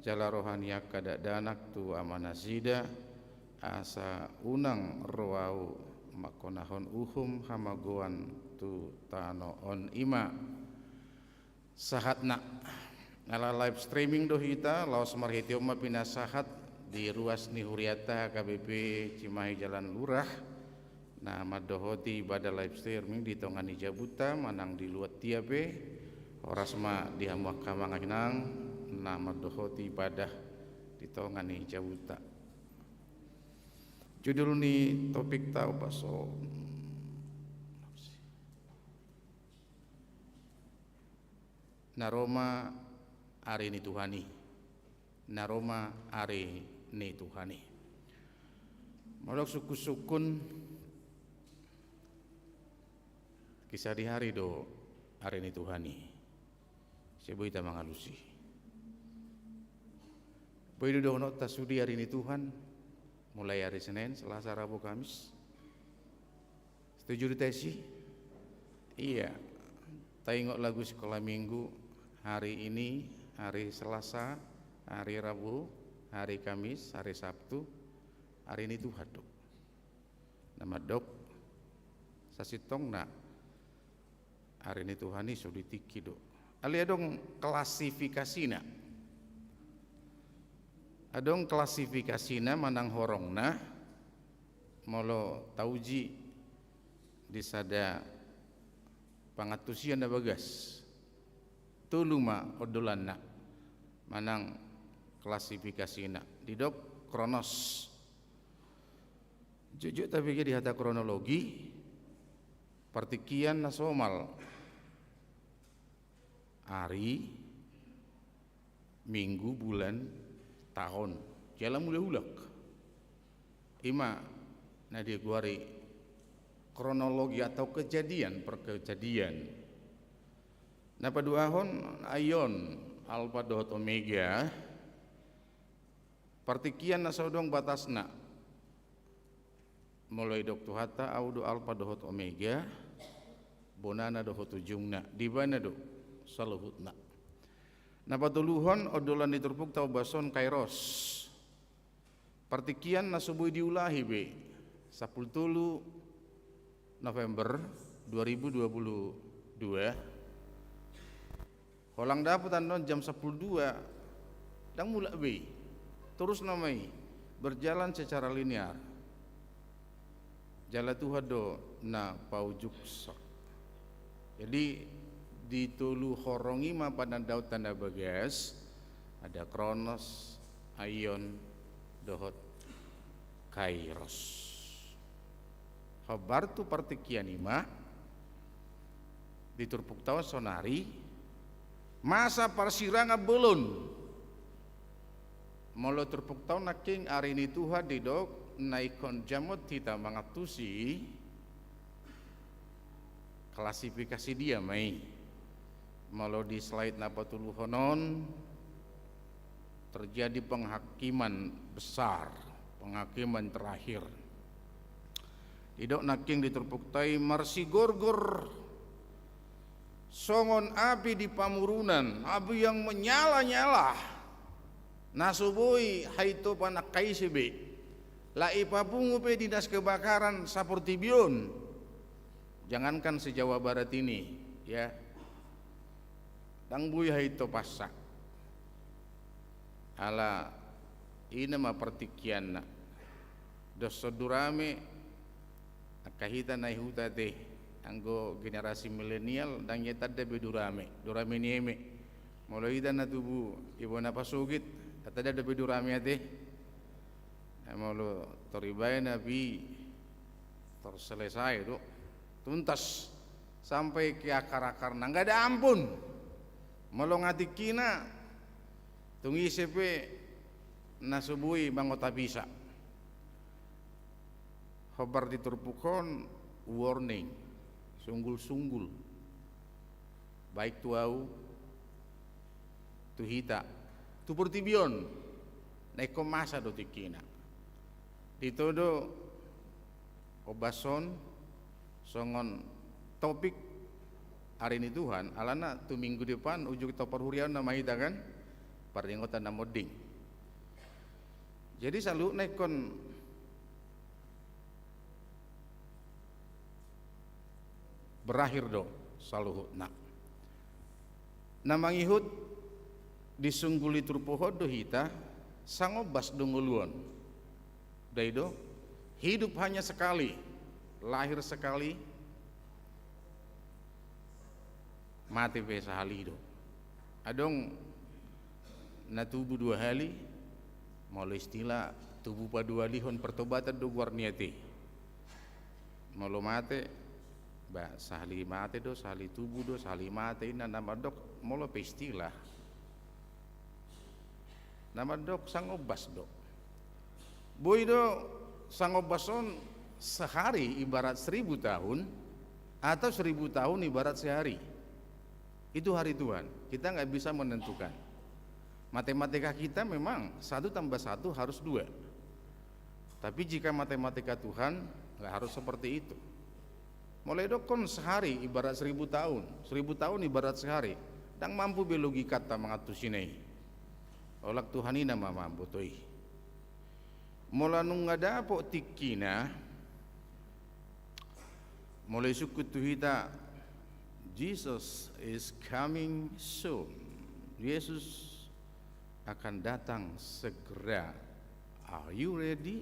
jala roha ni angka dakdanak tu amanasida, asa unang ro ahu mangkonahon uhum hamagoan tu tano on. I ma sahatna. Ala live streaming do hita, laos marhite on ma pinasahat di ruas ni hurianta H K B P Cimahi Jalan Lurah, na mandohoti ibadah live streaming di tonga ni jabunta manang di luat ia pe. Horas ma di hamu angka amang inang na mandohoti ibadah di tonga ni jabunta. Judul ni topikta, opa so. Na ro ma ari ni Tuhan i. Na ro ma ari ni Tuhan i. Molo sungkunsungkun, kisah di hari do ari ni Tuhan i. Sai boi hita mangalusi. Boi do dohononta sude ari ni Tuhan, mulai ari Senin, Selasa, Rabu, Kamis. Setuju do hita disi? Iya. Taingot lagu sikola minggu, hari ini hari Selasa, Ari Rabu, ari Kamis, ari Sabtu, ari ni Tuhan do. Na mandok, sasintongna ari ni Tuhan i so di tingki do. Alai adong klasifikasina. Adong klasifikasina manang horongna, molo tauji di sada pangantusion na bagas. Tolu ma ondolanna manang klasifikasina. Didok kronos. Jotjot tabege di hata kronologi, partingkian na somal. Ari, minggu, bulan, taon, jala mula hulak. Ima na digoari kronologi atau kejadian per kejadian. Na paduahon, aion, alfa dohot omega. Partingkian na so adong batasna. Molo didok Tuhanta, au do alfa dohot omega, bonana dohot ujungna, di Ibana do saluhutna. Na patoluhon, ondolan ni turpukta ombas on, kairos. Partingkian na so boi diulahi be, sampulu tolu November dua ribu dua puluh dua. Holan dapot annon jam sampulu dua, ndang mulak be i. Torus nama i berjalan secara linear. Jala Tuhan do na paujuksa. Jadi, di tolu horong i ma panandaonta na bagas, ada kronos, aion, dohot kairos. Hombar tu partingkian i ma, di turpukta on saonari, masa parsirangan bolon. Molo turpukta on nangkin ari ni Tuhan didok, na ingkon jamot hita mangantusi, klasifikasi dia ma i. Molo di slide na patoluhon on, terjadi penghakiman besar, penghakiman terakhir. Didok nangkin di turpukta i, marsigorgor songon api di pamurunan, api yang menyala-nyala, na so boi haintopan angka ise be. Laho ipapungu pe dinas kebakaran saportibi on. Jangankan se-Jawa Barat ini, ya. Ndang boi haintopansa. Ala i nama partingkianna. Dos so durame, angka hita na di huta ate, anggo generasi milenial, ndang ia tanda be durame, durame ni eme. Molo hita na tubu di bona pasogit, ndang tanda dope durame ate. Molo tor dibaen api, tor selesai do. Tuntas. Sampai ke akar-akarna, nggak ada ampun. Molo nga tingkina, tung ise pe na so boi mangotapi sa. Hombar di turpuk on, warning, sunggul-sunggul. Baik tu au, tu hita, tu portibi on, na ingkon masa do tingkina. Ditodo ombas on songon topik ari ni Tuhan, alana tu minggu depan ujung taon parhuriaon nama hita kan, parningotan na monding. Jadi saluhutna ingkon berakhir do saluhutna. Na mangihut disungguli turpuk on do hita, sangombas do ngolu on. Dai do, hidup hanya sekali, lahir sekali, mate pe sahali do. Adong na tubu dua hali, molo istilah tubu paduahalihon, pertobatan do goar ni ate. Molo mate, ba, sahali mate do, sahali tubu do, sahali mate, inna na mandok, molo pe istilah. Na mandok sangombas do. Boi do sangombas on sehari ibarat seribu tahun, atau seribu tahun ibarat sehari. Itu hari Tuhan, kita nggak bisa menentukan. Matematika kita memang satu tambah satu harus dua. Tapi jika matematika Tuhan, nggak harus seperti itu. Molo didokkon sehari ibarat seribu tahun, seribu tahun ibarat sehari, ndang mampu be logikanta mangantusina i. Holan Tuhan i na mamboto i. Molo nunga dapot tingkina, molo isungkun tu hita, "Jesus is coming soon." Yesus akan datang segera. Are you ready?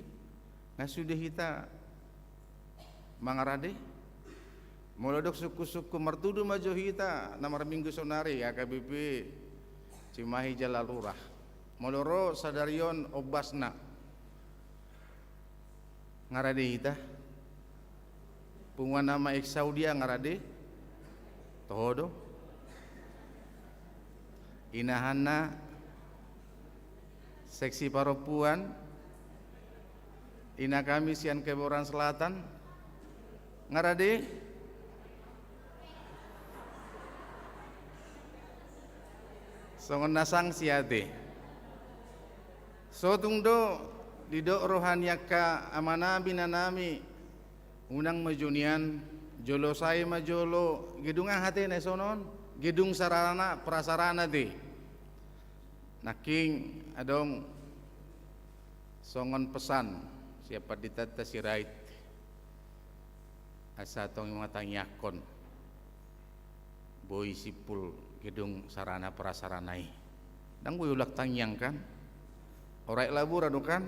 Nga sude hita mangarade? Molo dok sungkun-sungkun, martudu ma jo hita na marminggu saonari, H K B P Cimahi jala Lurah. Molo ro sadari on ombasna, nga rade hita? Punguan ama Exaudia nga rade? Toho do? Inahanna seksi parompuan, ina kami sian Kebayoran Selatan, nga rade? Songon na sangsi ate. Sotung do didok roha ni angka amanami, inanami, unang ma jo nian, jolo sae ma jolo, gedung aha ate na dison on? Gedung sarana prasarana ate. Nangkin adong songon pesan sian panditanta Sirait, asa tong i mangatangiangkon boi simpul gedung sarana prasarana i. Ndang boi holan tangiang kan? Ora i labora do kan?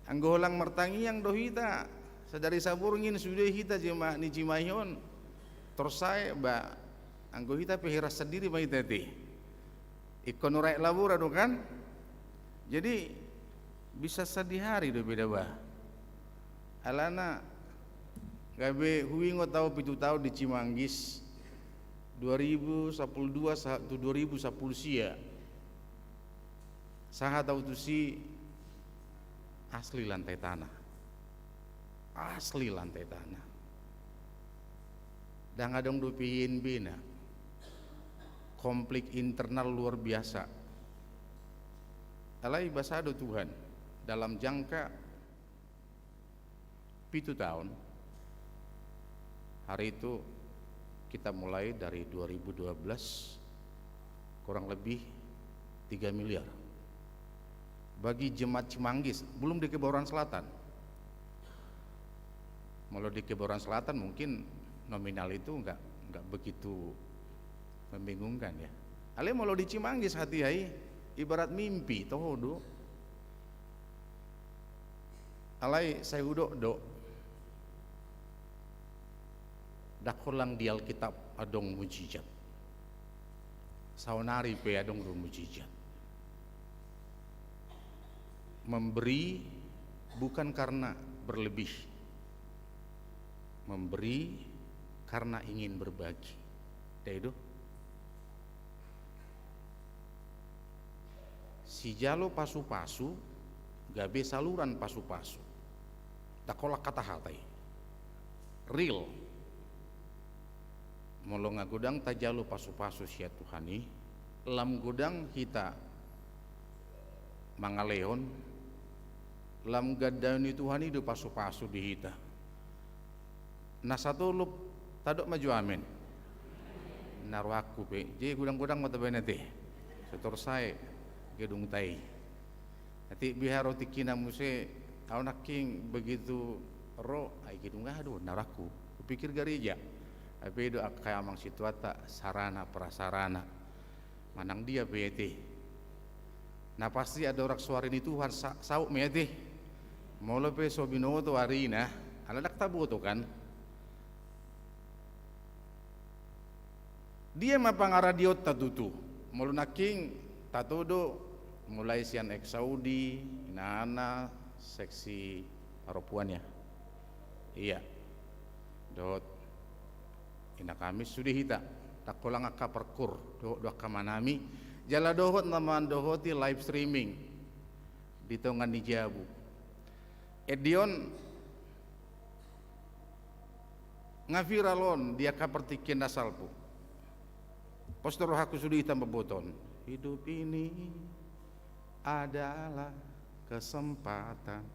Anggo holan martangiang do hita, sadari saborngin sude hita jema-, ni Cimahi on, tor sae ba, anggo hita pe heran sandiri ma hita ate. Ingkon ora i labora do kan? Jadi, bisa sadihari do beda ba. Alana gabe huingot au pitu taon di Cimanggis, dua ribu sapuluh dua sa-, tu dua ribu sapuluh sia. Sahat au tusi, asli lantai tanah. Asli lantai tanah. Ndang adong dope I N B-na. Konflik internal luar biasa. Alai basa do Tuhan, dalam jangka pitu taon, hari itu kita mulai dari dua ribu dua belas, kurang lebih tiga miliar. Bagi jemaat Cimanggis, belum di Kebayoran Selatan. Molo di Kebayoran Selatan mungkin nominal itu nggak, nggak begitu membingungkan ya. Alai molo di Cimanggis hatiha i ibarat mimpi, toho do. Alai sai hudok do, ndang holan di Alkitab adong mujizat. Saonari pe adong do mujizat. Memberi bukan karena berlebih. Memberi karena ingin berbagi. Dai do. Sijalo pasu-pasu, gabe saluran pasu-pasu. Ndang holan hata-hata i. Real. Molo nga godang tajalo pasu-pasu sian Tuhan i, lam godang hita mangalehon, lam ganda ni Tuhan i do pasu-pasu di hita. Na satolop tadok ma jo amen. Na rohangku pe, jadi godang-godang ma tabaen ate. Sai tor sae gedungta i. Ate, biharo tingkina muse, au nangkin begitu ro, ai gedung aha do na rohangku? Kupikir gareja. Ai pe do angka amang situata, sarana prasarana. Manang dia pe ate. Na pasti andorang so ari ni Tuhan sa-, saut ma i ate. Molo pe so binoto arina, ala ndang taboto kan. Dia ma pangaradeonta tutu? Molo nangkin tatodo mulai sian Exaudi, inana, seksi parompuan ya. Iya. Dohot ina kami sude hita, ndang holan angka parkur, dohot do angka amanami, jala dohot na mandohoti live streaming di tonga ni jabu. Edi on nga viral on di angka partingkian na salpu. Pos do rohangku sude hita mamboto on. Hidup ini adalah kesempatan.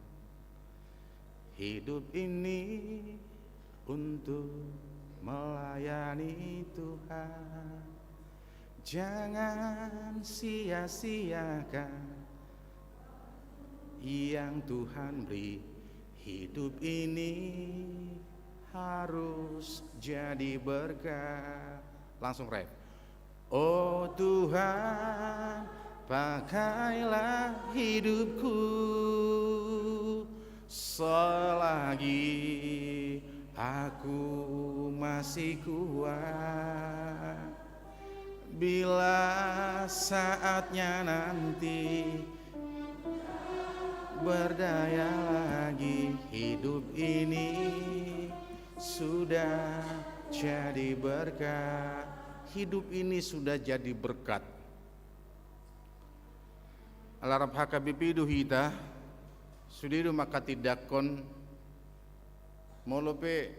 Hidup ini untuk melayani Tuhan. Jangan sia-siakan yang Tuhan beri. Hidup ini harus jadi berkat. Langsung ref. Oh Tuhan, pakailah hidupku selagi aku masih kuat. Bila saatnya nanti berdaya lagi, hidup ini sudah jadi berkat. Hidup ini sudah jadi berkat. Ala rap H K B P do hita, sude do manghatindanghon, molo pe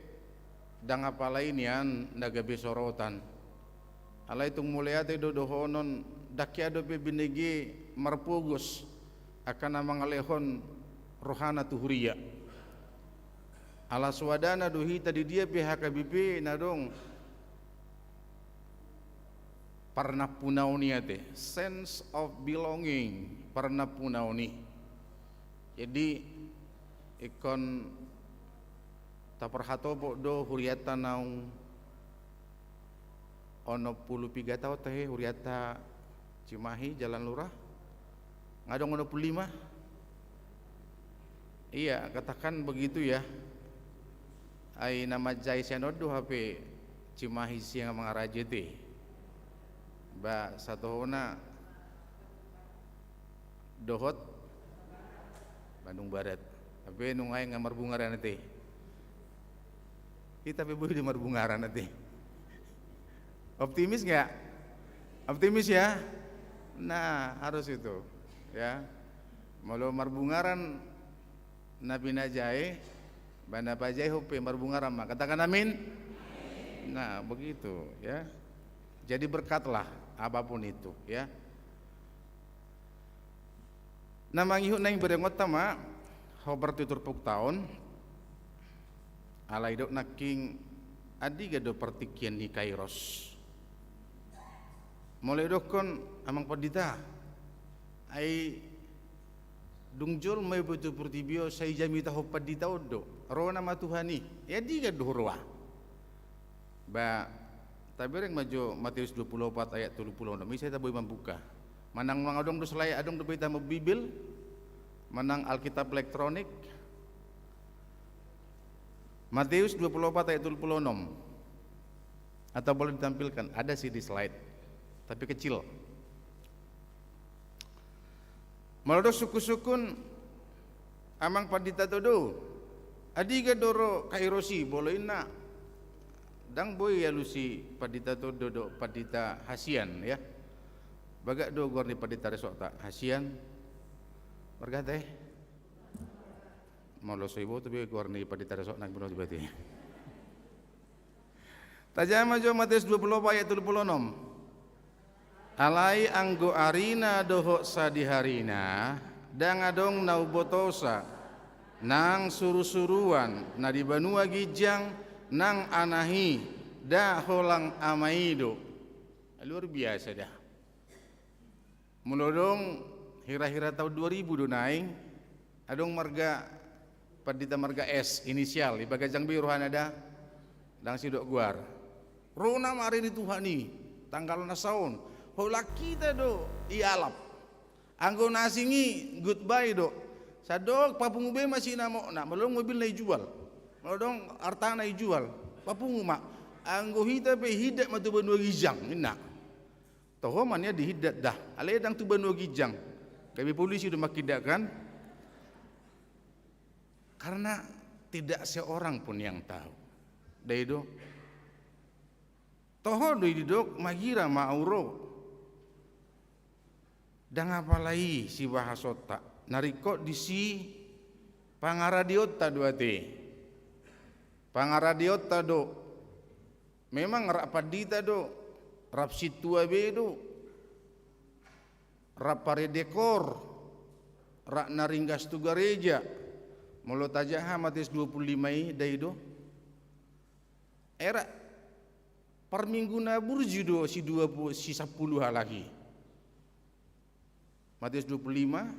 ndang apala i nian na gabe sorotan. Alai tung mauliate do dohonon, ndang hea dope binege marpogos angka na mangalehon rohana tu huria. Ala soadana do hita di dia pe H K B P na adong parnampunaon i ate, sense of belonging, parnampunaon i. Jadi ingkon taparhatopot do hurianta naung onom pulu piga taon tahe hurianta Cimahi Jalan Lurah. Nga adong onom pulu lima? Iya, katakan begitu ya. Ai na manjai sian on do hape Cimahi Siang Mangaraja ate. Ba satohona dohot Bandung Barat. Hape nunga i nga marbungaran ate. Hita pe boi do marbungaran ate. Optimis nggak? Optimis ya? Nah, harus itu. Ya. Molo marbungaran na pinajai, ba na pajaihon pe marbungaran ma. Katakan amin. Nah, begitu ya. Jadi berkatlah apapun itu ya. Na mangihut naeng berengonta ma, hombar tu turpukta on, alai dok nangkin andigan do partingkian ni Kairos. Molo idokkon amang pandita, ai dung jolma i pe tu portibi on sai jamitahon pandita on do, ro nama Tuhan i, andigan do huroha. Ba tabereng ma jo Matius dua pulu opat ayat tolu pulu onom i, sai tabo i mambuka. Manang, manang adong do selae, adong dope hita ma Bibel, manang Alkitab elektronik. Matius dua pulu opat ayat tolu pulu onom. Atau boleh ditampilkan, ada sih di slide, tapi kecil. Molo adong sungkun-sungkun, amang pandita, toho do, andigan do ro Kairos i, molo inna ndang boi alusi pandita, toho do, pandita hasian ya. Bagak do goar ni pandita resokta, hasian. Marga ate? Molo so iboto be goar ni pandita resokna, binoto berarti. Tajaha ma jo Matius dua pulu opat ayat tolu pulu onom. Alai anggo arina dohot sadiharina, ndang adong na umbotosa, nang surusuruan na di banua ginjang, nang Anak i, nda holan Ama i do. Luar biasa da. Molo adong, hira-hira taon dua ribu do naeng, adong marga, pandita marga S, inisial, ibagas jang be rohana da, ndang sidok goar. Ro nama ari ni Tuhan i, tanggal na saon, holan hita do ialap. Anggo na asing i, goodbye do. Sandok papungu be ma sinamotna, molo adong mobilna ijual, molo adong artana ijual, papungu ma. Anggo hita pe hindat ma tu banua ginjang, inna. Toho ma nian dihindat da, alai ndang tu banua ginjang. Gabe polisi do manghindat kan? Karena tidak seorang pun yang tahu. Da i do. Toho do i didok, magira ma ahu ro. Ndang apala i sibahasonta. Na ringkot disi pangaradeonta do ate. Pangaradeonta do. Memang rap pandita do, rap sintua be do, rap parende koor, rap na ringgas tu gareja. Molo tajaha Matius dua pulu lima i, da i do. Ai rap Parminggu na burju do si dua puluh, si sampulu halak i. Matius dua puluh lima,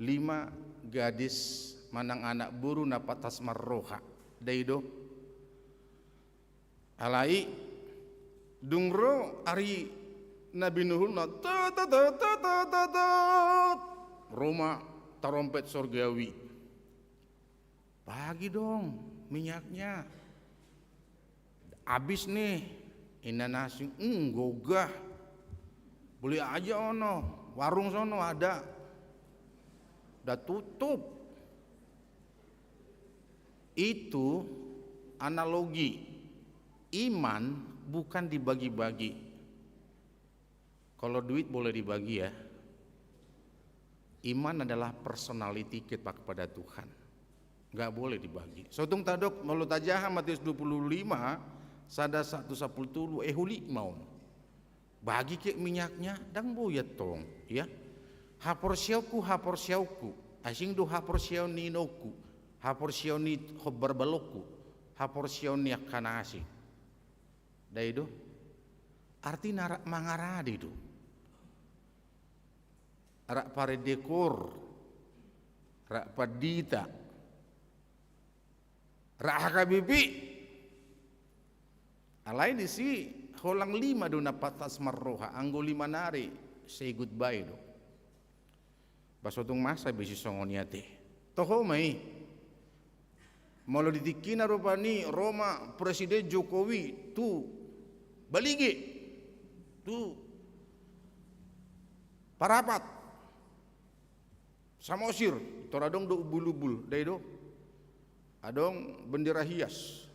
lima gadis manang anak boru na pantas marroha. Dai do. Alai dung ro ari na binuhulna, tot, tot, tot, tot, tot, tot, ro ma tarompet sorgawi. Bagi dong minyaknya. Habis nih, inna na asing, "Hmm, gogah. Beli aja ono, warung sono ada." Udah tutup. Itu analogi. Iman bukan dibagi-bagi. Kalau duit boleh dibagi, ya. Iman adalah personality kita kepada Tuhan. Nggak boleh dibagi. Sotung tadok, molo tajaha Matius dua puluh lima, sada, satu, sampulu tolu, eh, huli maun. Bagi ke minyaknya, ndang boi tong, ya. Haporseaonku, haporseaonku. Asing do haporseaon ni inongku. Haporseaon ni hombar balokku. Haporseaon ni angka na asing. Dai do. Artina arak mangarade do. Arak parende kor. Arak pandita. Arak H K B P. Alai disi holan lima do na pantas marroha, anggo lima nari say goodbye do. Ba sotung masa be sisongon i ate. Toho ma i. Molo di tingkina rupani ro ma Presiden Jokowi tu Balige, tu Parapat, Samosir, tor adong do umbul-umbul, dai do. Adong bendera hias.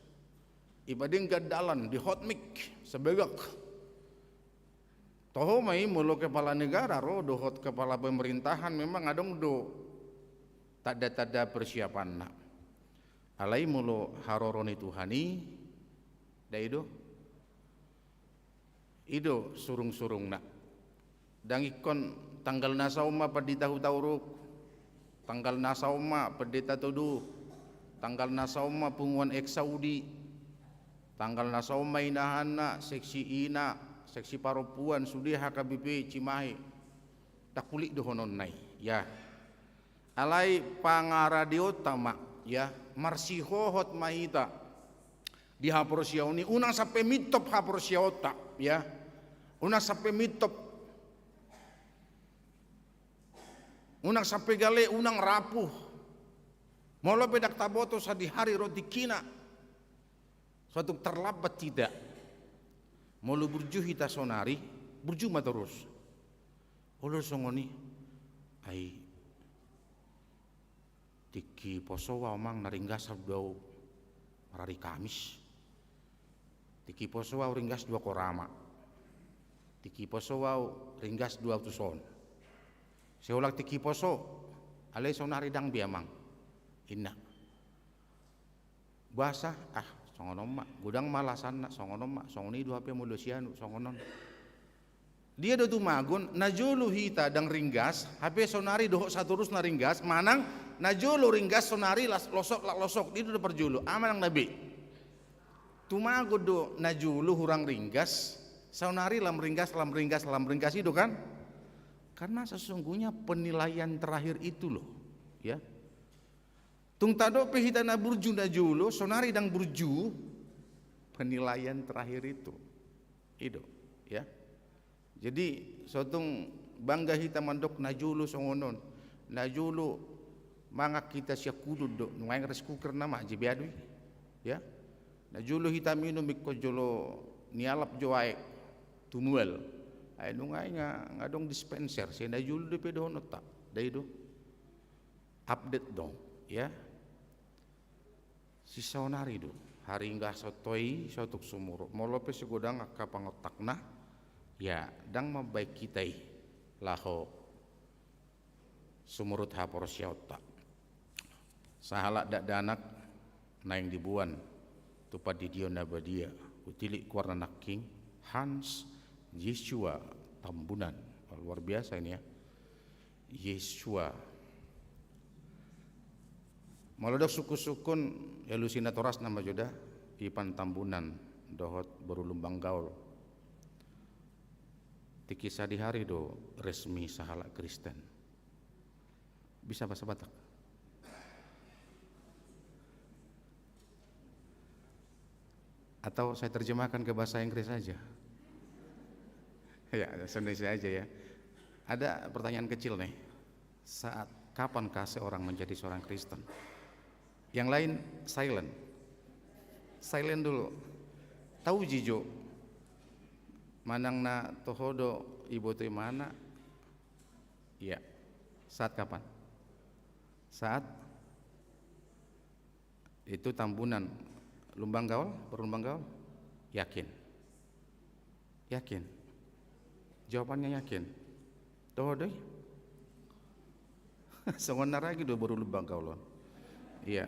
Ipadenggan dalan di hot mix, sabagak. Toho ma i molo kepala negara ro dohot kepala pemerintahan memang adong do tanda-tanda persiapanna. Alai molo haroro ni Tuhan i, dai do. I do surung-surungna. Ndang ingkon tanggal na saon ma pandita Hutauruk, tanggal na saon ma pendeta Todoh, tanggal na saon ma punguan Eksaudi, tanggal na saon ma inahanna, seksi ina, seksi parompuan, sude H K B P Cimahi. Ndang hulik dohononna i, ya. Alai pangaradeonta ma, ya, marsihohot ma hita di haporseaon i, unang sampe mintop haporseaonta, ya. Unang sampe mintop. Unang sampe gale, unang rapuh. Molo pe ndang taboto sadihari ro tingkina. Suatu terlambat tidak. Molo burju hita sonari, burju ma torus. Olo songon i, ai tingki poso au amang na ringgas au do au marari Kamis. Tingki poso au ringgas do au korama. Tingki poso au ringgas do au tuson. Seholan tingki poso, alai sonari ndang be amang. Inna. Boasa, ah, songon on ma, godang ma alasanna, songon on ma, songon i do hape molo sianu, songon on. Dia do tumagon, na jolo hita ndang ringgas, hape sonari dohot satorus na ringgas, manang na jolo ringgas sonari las losok, las losok, dia do parjolo, aha manang na be. Tumagon do na jolo hurang ringgas, sonari lam ringgas, lam ringgas, lam ringgas i do kan? Karena sesungguhnya penilaian terakhir itu loh, ya. Tung tadok pe hita na burju na jolo, sonari ndang burju, penilaian terakhir itu. I do, ya. Jadi, sotung bangga hita mandok na jolo songon on. Na jolo mangan hita sian hudon do, nuaeng rice cooker nama, J B A do i. Ya. Na jolo hita minum ingkon jolo nialap jo aek tu mual. Ai nuaeng nga, nga adong dispenser, sai na jolo dope dohononta. Dai do. Update dong, ya. Sisaonari do haringgason i, sotung sumurut. Molo pe so godang angka pangontakna, ya, ndang mambaen hita i laho sumurut haporseaonta. Sahalak dakdanak naeng diboan tu pandidion na badia, hutilik goarna nangkin, Hans Yeshua Tambunan. Wah, luar biasa ini ya. Yeshua. Molo dok sungkun-sungkun, ya, alusi natorasna ma jo da, Ipan Tambunan. dohot boru Lumban Gaol. Tingki sadihari do resmi sahalak Kristen. Bisa bahasa Batak? Atau saya terjemahkan ke bahasa Inggris saja? Ya, bahasa Indonesia aja ya. Ada pertanyaan kecil nih. Saat kapankah seorang menjadi seorang Kristen? Yang lain silent. Silent dulu. Tahu jijo. Manang na toho do iboto imana. Iya. Saat kapan? Saat itu Tambunan. Lumban Gaol, boru Lumban Gaol? Yakin? Yakin? Jawabannya yakin? Toho do i? Songon na ragi do boru Lumban Gaol on. Iya.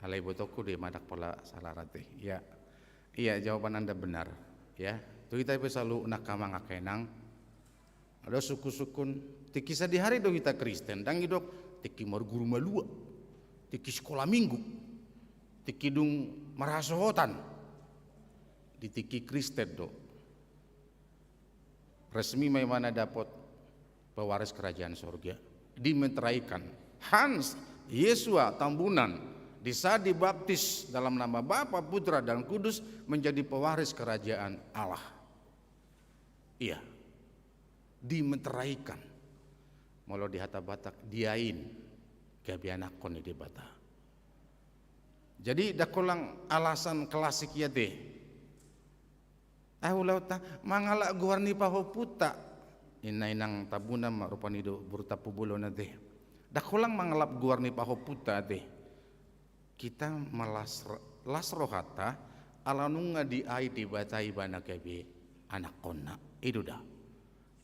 Alai ibotongku do i, mandak pola salah rate. Iya. Iya, jawaban Anda benar. Ya. Tu hita pe saluhutna, angka amang, angka inang. Adong sungkun-sungkun, tingki sadihari do hita Kristen, ndang didok tingki marguru malua, tingki sikola minggu, tingki dung marhasohotan. Di tingki Kristen do resmi ma imana dapot pewaris kerajaan sorga. Dimenteraikan. Hans Yesua Tambunan, di saat dibaptis dalam nama Bapa, Putra, dan Kudus, menjadi pewaris kerajaan Allah. Iya. Dimenteraikan. Molo di hata Batak, diain gabe anakkon ni Debata. Jadi, ndang holan alasan klasik i ate. Ahu laho ta-, mangalap goar ni pahompunta. Inna inang Tambunan ma rupani dohot boru Tampubolon ate. Ndang holan mangalap goar ni pahompunta ate. Hita ma las ro-, las rohanta, ala nunga diain Debata ibana gabe anakkonna. I do da.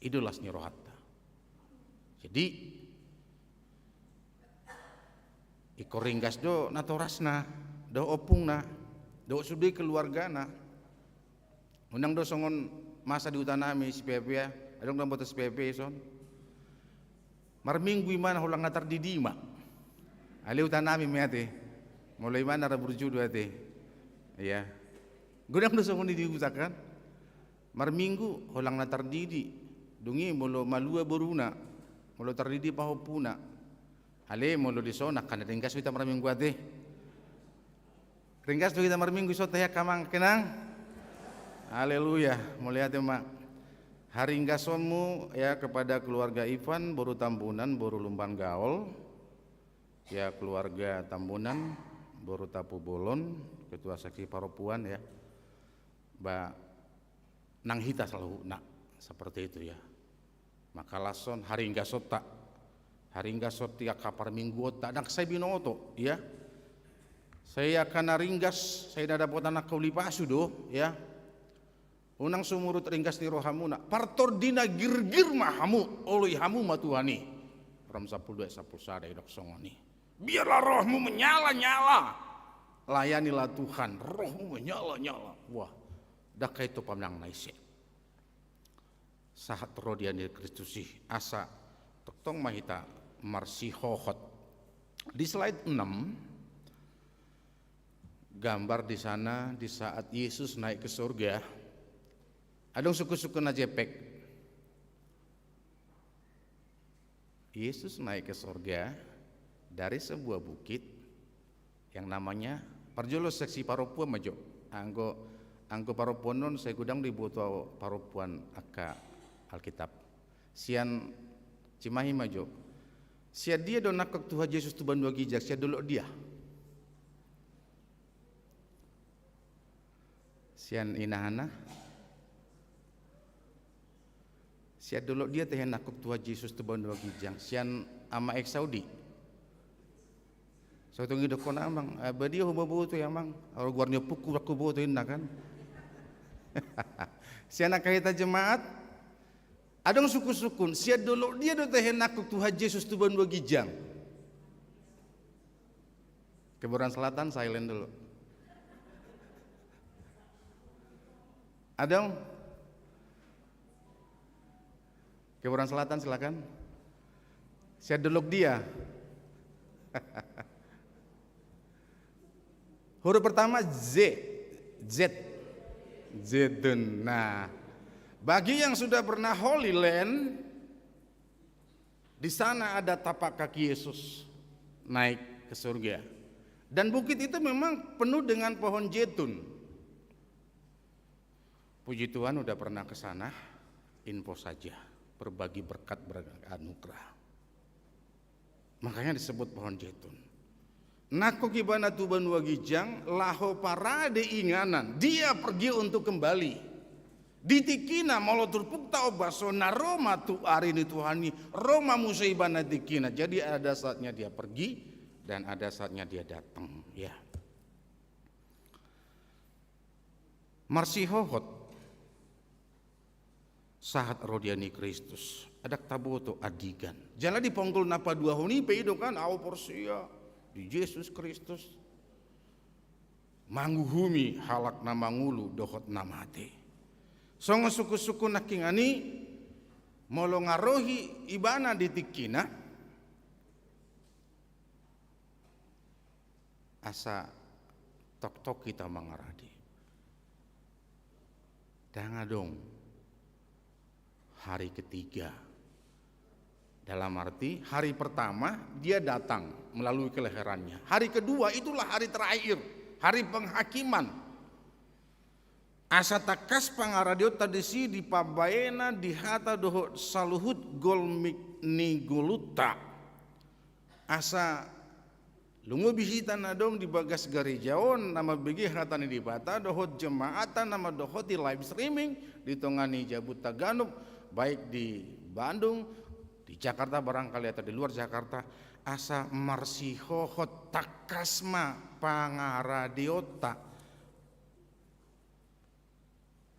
I do las ni rohanta. Jadi, ingkon ringgas do natorasna, dohot ompungna, dohot sude keluargana. Unang do songon masa di hutanami, si Pepe, adong do amanta si Pepe ison. Marminggu imana holan na tardidi ma. Alai hutanami ma ate. Molo imana ra burju do ate. Iya. Godang do songon i di huta kan. Marminggu holan na tardidi. Dung i molo malua boruna, molo tardidi pahompuna. Alai molo dison angka na ringgas do hita marminggu ate. Ringgas do hita marminggu dison ate, angka amang, angka inang. Haleluya. Mauliate ma. Haringgasonmu ya kepada keluarga Ivan, boru Tambunan, boru Lumban Gaol. Ya, keluarga Tambunan, boru Tampubolon, ketua seksi parompuan ya. Ba, nang hita saluhutna seperti itu ya. Maka lashon haringgasonta. Haringgason di angka parmingguonta, ndang sai binoto ya. Sai angka na ringgas, sai na dapotan angka uli pasu do ya. Unang sumurut ringgas ni rohamuna. Partordina girgir ma hamu, oloi hamu ma Tuhan i. Rom sampulu dua ayat sampulu sada didok songon i. Biarlah rohmu menyala-nyala. Layanilah Tuhan, rohmu menyala-nyala. Wah, ndang hea tong pamanang na ise. Sahat ro di ari ni Kristus i, asa tongtong ma hita marsihohot. Di slide enam, gambar di sana di saat Yesus naik ke surga. Adong sungkun-sungkun na jempek. Yesus naik ke surga dari sebuah bukit yang namanya, parjolo seksi parompuan ma jo. Anggo, anggo parompuan on sai godang do diboto parompuan angka Alkitab. Sian Cimahi ma jo. Sian dia do nangkok Tuhan Jesus tu banua ginjang, sian dolok dia? Sian inahana. Sian dolok dia tahe nangkok Tuhan Jesus tu banua ginjang? Sian ama X Saudi. Sai tung didokkon amang, eh, ba dia huboto i amang? Ro goar ni ompungku, huboto inna kan. Sian angka hita jemaat. Adong sungkun-sungkun, sian dolok dia do tahe nangkok Tuhan Jesus tu banua ginjang? Kebayoran Selatan, silent dulu. Adong? Kebayoran Selatan, silakan. Sian dolok dia? Huruf pertama Z. Z. Zaitun. Nah, bagi yang sudah pernah Holy Land, di sana ada tapak kaki Yesus naik ke surga. Dan bukit itu memang penuh dengan pohon zaitun. Puji Tuhan, udah pernah ke sana, info saja, berbagi berkat, berbagi anugerah. Makanya disebut pohon zaitun. Nangkok ibana tu banua ginjang, laho parade inganan, dia pergi untuk kembali. Di tingkina, molo turpukta ombas on, na ro ma tu ari ni Tuhan i, ro ma muse ibana di tingkina. Jadi ada saatnya dia pergi, dan ada saatnya dia datang. Ya. Marsihohot sahat ro di ari ni Kristus, ndang taboto andigan. Jala di ponggol na paduahon i pe i do kan, au porsea di Jesus Kristus, manguhumi halak na mangolu dohot na mate. Songon sungkunsungkun nangkiningan i, molo nga ro ibana di tingkina, asa toktok hita mangarade. Ndang adong hari ketiga. Dalam arti, hari pertama dia datang melalui kelahirannya. Hari kedua itulah hari terakhir, hari penghakiman. Asa tangkas pangaradeonta disi di pambahenan, di hata dohot saluhut golmit ni ngolunta. Asa lungubi hita na adong di bagas gareja on, na mambege hata ni Debata, dohot jemaat na mandohoti live streaming di tonga ni jabunta ganup, baik di Bandung, di Jakarta barangkali, atau di luar Jakarta, asa marsihohot tangkas ma pangaradeonta.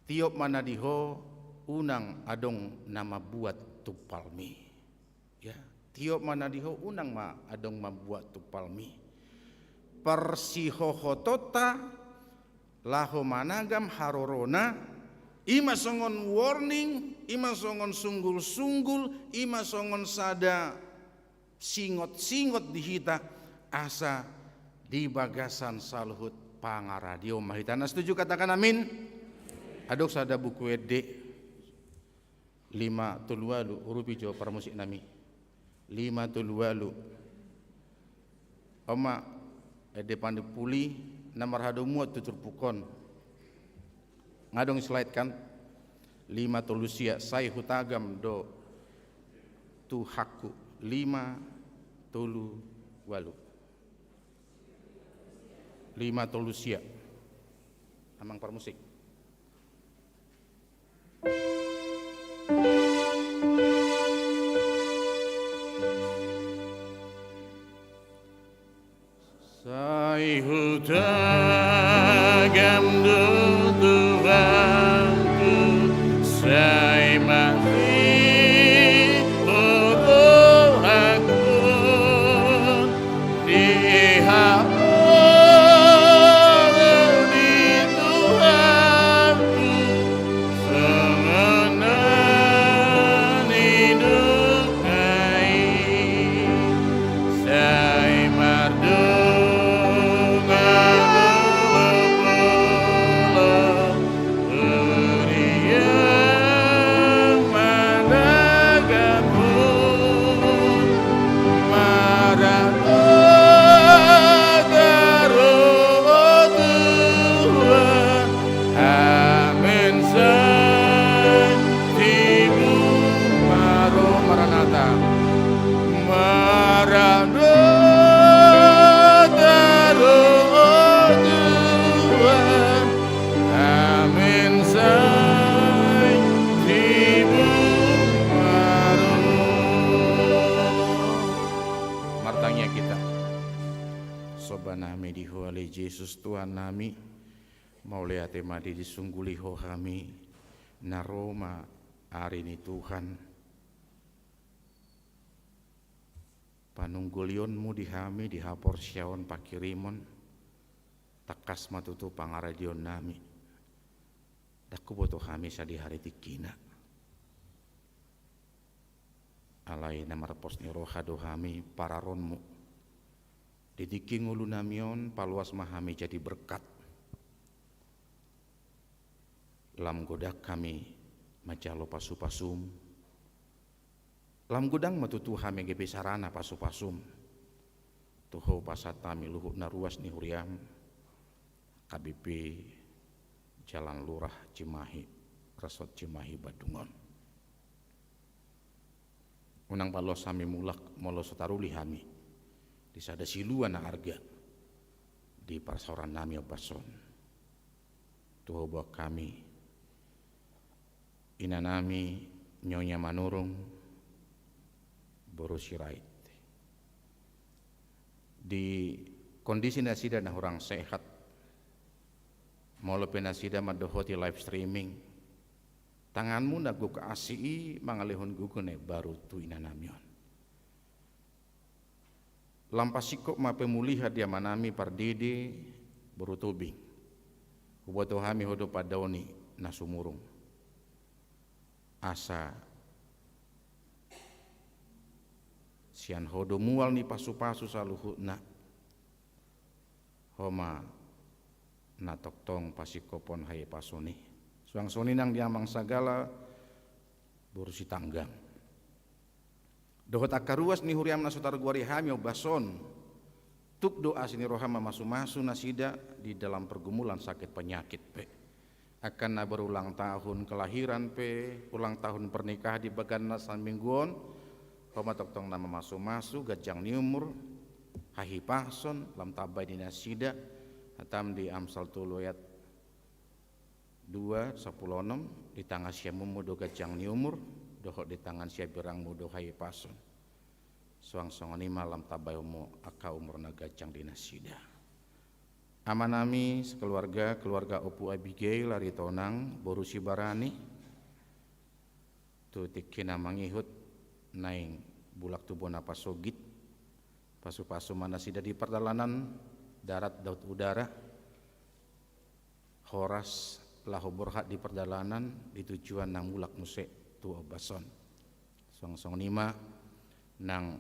Tiop ma na di ho, unang adong na mambuat tumpalmi. Ya, tiop ma na di ho, unang ma adong mambuat tumpalmi. Parsihohotonta laho managam harorona, i ma songon warning, i ma songon sunggul-sunggul, i ma songon sada singot-singot di hita, asa di bagasan saluhut pangaradeon ma hita. Na setuju katakan amin. Adong sada buku ende, lima tolu ualu, urupi jo parmusik nami. Lima tolu ualu. On ma ende pandimpuli na marhadomuan tu turpuk on. Nga adong slide kan? Lima tolu sia, sai hutagam do tu hakku. Lima tolu ualu. Lima tolu sia. Amang parmusik. Sai hutagam do tu hakku, sai marsihohot hakku, di hamu ni Tuhanku, songon na nidok i. Sai mardongan olo-olo, huria managam ho, marhata do Tuhan, amen sai tibu. Maro Maranatha. Maranatha do Tuhan, amen sai tibu maro. Martangiang hita. Somba nami di Ho ale Jesus Tuhan nami, mauliate ma di disungguli Ho hami, na ro ma ari ni Tuhan. Panunggulionmu di hami di haporseaon pangkirimon, tangkas ma tutu pangaradeon nami. Ndang huboto hami sadihari tingkina. Alai na marpos ni roha do hami pararonmu. Di tingki ngolu nami on, paluas ma hami jadi berkat. Lam godang hami manjalo pasupasum. Lam godang ma tutu hami gabe sarana pasupasum. Tu Ho pasahat hami luhut na ruas ni huriam, H K B P Jalan Lurah Cimahi, Resort Cimahi Bandung on. Unang paloas hami mulak molo so taruli hami di sada silua na arga di parsaoran nami ombas on. Tu Ho boan hami, ina nami Nyonya Manurung boru Sirait. Di kondisi nasida na hurang sehat, molo pe nasida mandohoti live streaming, tanganmu na gok asi i mangalehon gogo na imbaru tu ina nami on. Lam pasingkop ma pemulihan di ama nami pardede boru Tobing. Huboto hami Ho do pandaoni na sumurung. Asa sian Ho do mual ni pasupasu saluhutna. Ho ma na tongtong pasingkophon hahipason i. Suang songon i nang di amang Sagala boru Sitanggang. Dohot angka ruas ni huriam na so targoari hami ombas on, tuk do asi ni roham mamasumasu nasida di dalam pergumulan sakit penyakit pe. Angka na berulang tahun kelahiran pe, ulang tahun pernikahan di bagas na saminggu on, Ho ma tongtong na mamasumasu, ganjang ni umur, hahipason, lam tamba i di nasida, hatam di Amsal tolu ayat dua, sampulu onom, di tangan siamunmu do ganjang ni umur, dohot di tangan siabirangmu do hahipason. Suang songon i ma lam tambahonmu angka umur na ganjang di nasida. Ama nami sekeluarga, keluarga Ompu Abigail Aritonang boru Sibarani, tu tingki na mangihut naeng mulak tu bona pasogit, pasupasu ma nasida di pardalanan darat dohot udara, horas laho borhat di pardalanan di tujuan na mulak muse tu ombas on. Suang songon i ma nang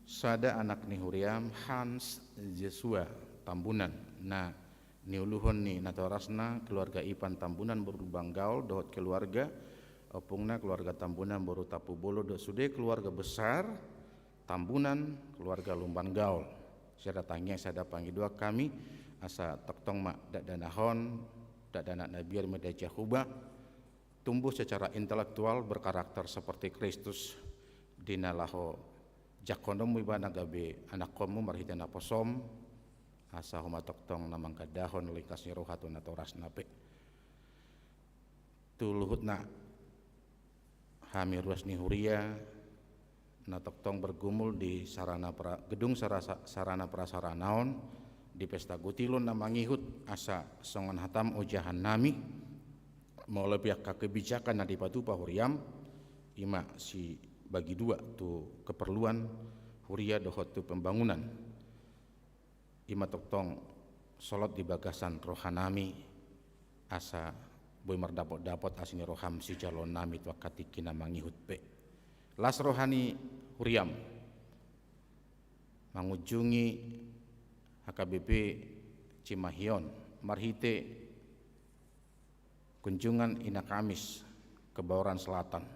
sada anak ni huriam Hans Joshua Tambunan na niuluhon ni natorasna keluarga Ipan Tambunan boru Lumban Gaol dohot keluarga ompungna keluarga Tambunan boru Tampubolon dohot sude keluarga besar Tambunan keluarga Lumban Gaol. Sada tangiang sada pangidoan hami asa tongtong ma dakdanak on, dakdanak na biar mida jahuba, tumbuh secara intelektual berkarakter seperti Kristus, di na laho jangkononmu ibana gabe anakkonmu marhite naposom, asa Ho ma tongtong na manggandahon lingkas ni roha tu natorasna pe. Tu luhutna hami ruas ni huria na tongtong bergumul di sarana pra, gedung sarasa, sarana prasarana on di Pesta Gutilon na mangihut asa songon hatam ojahan nami, molo pe angka kebijakan na dipatupa huriam, i ma sibagi dua tu keperluan huria dohot tu pembangunan. I ma tongtong solot di bagasan roha nami, asa boi mardapotdapot asi ni roham sijaloon nami tu angka tingki na mangihut pe. Las roha ni huriam mangunjungi H K B P Cimahi on marhite kunjungan Ina Kamis Kebayoran Selatan.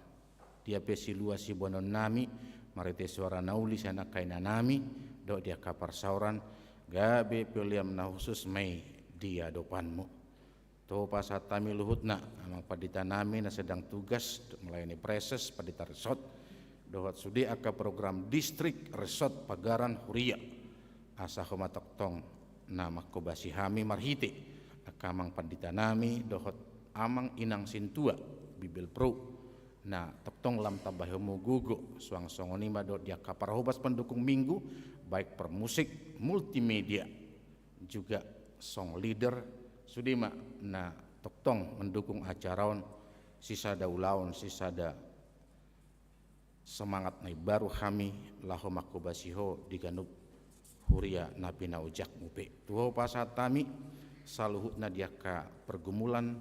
Dia pe silua siboanon nami marhite suara na uli sian angka ina nami dohot di angka parsaoran, gabe pelean na khusus ma i di adopanmu. Tu Ho pasahat hami luhutna amang pandita nami na sedang tugas untuk melayani preses, pandita resort, dohot sude angka program distrik, resort, pagaran, huria. Asa Ho ma tongtong na manghobasi hami marhite angka amang pandita nami dohot amang inang sintua Bibelvrouw, na tongtong lam tambahonmu gogo, suang songon i ma dohot di angka parhobas pendukung Minggu, baik permusik, multimedia, juga song leader, sude ma na tongtong mendukung acara on, sisada ulaon, sisada semangat na imbaru hami laho manghobasi Ho di ganup huria na pinaojak-Mu pe. Tu Ho pasahat hami saluhutna di angka pergumulan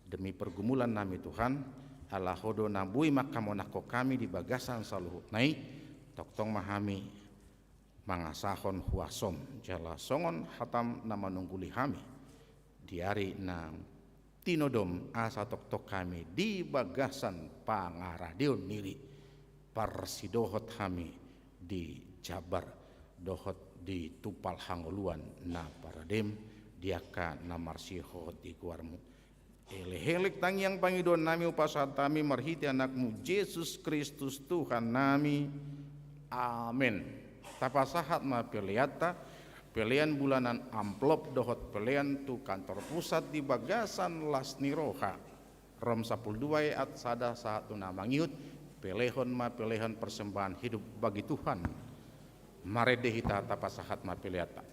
demi pergumulan nami Tuhan, ala Ho do na boi manghamonanghon hami di bagasan saluhutna i, tongtong ma hami mangasahon huasom, jala songon hatam na manungguli hami di ari na tinodom asa tongtong hami di bagasan pangaradeon ni diri, parsidohot hami dijambar dohot ditumpal hangoluan na paradem di angka na marsihohot di goarmu. Elek-elek tangiang pangidoan nami hupasahat hami marhite Anakmu Jesus Kristus Tuhan nami. Amen. Tapasahat ma peleanta, pelean bulanan amplop dohot pelean tu kantor pusat di bagasan las ni roha. Rom sampulu dua ayat sada sahat tu na mangihut, pelehon ma pelehon persembahan hidup bagi Tuhan. Marende hita tapasahat ma peleanta.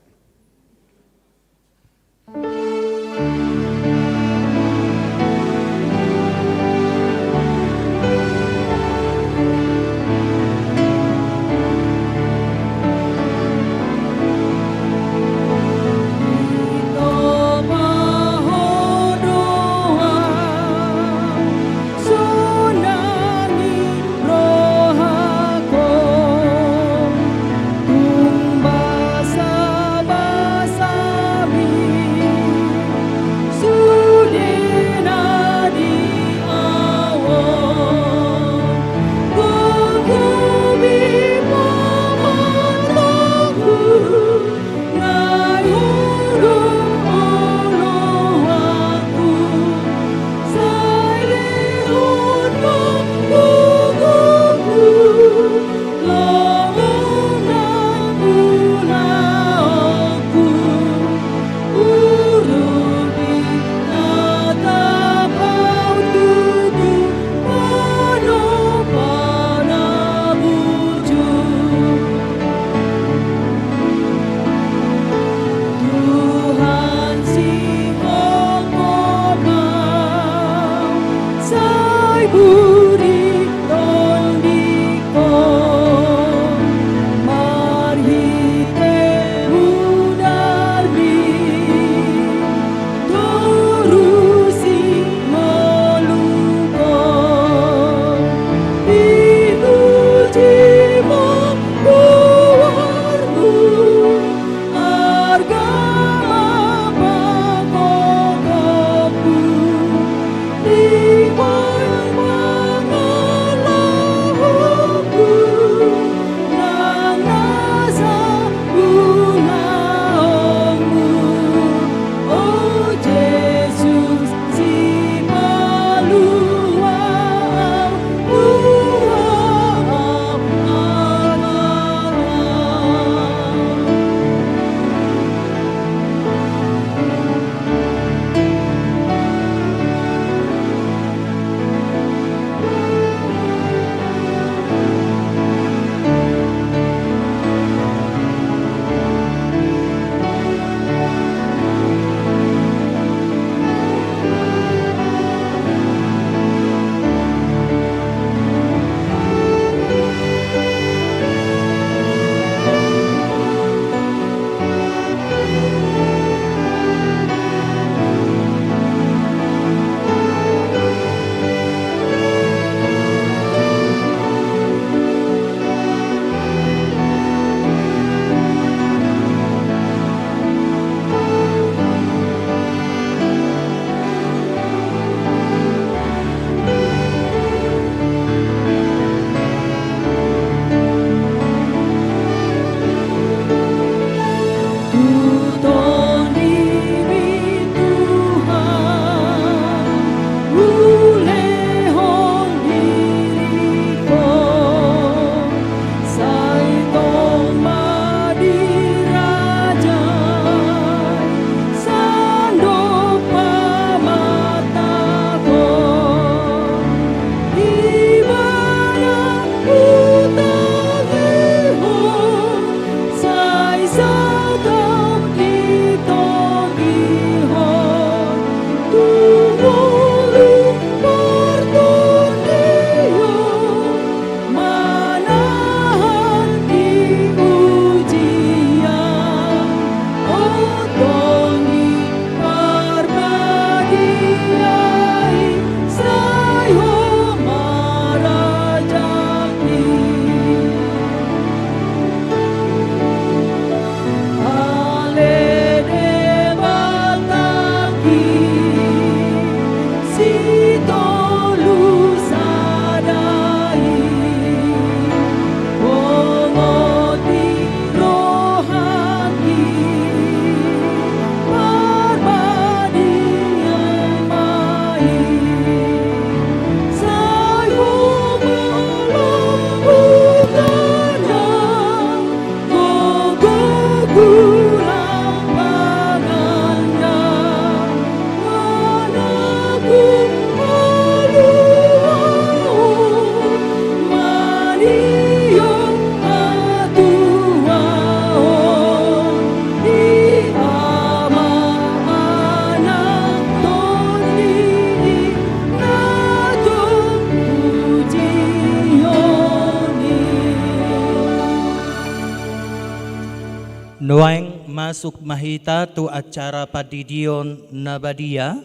Nuaeng masuk ma hita tu acara pandidion na badia.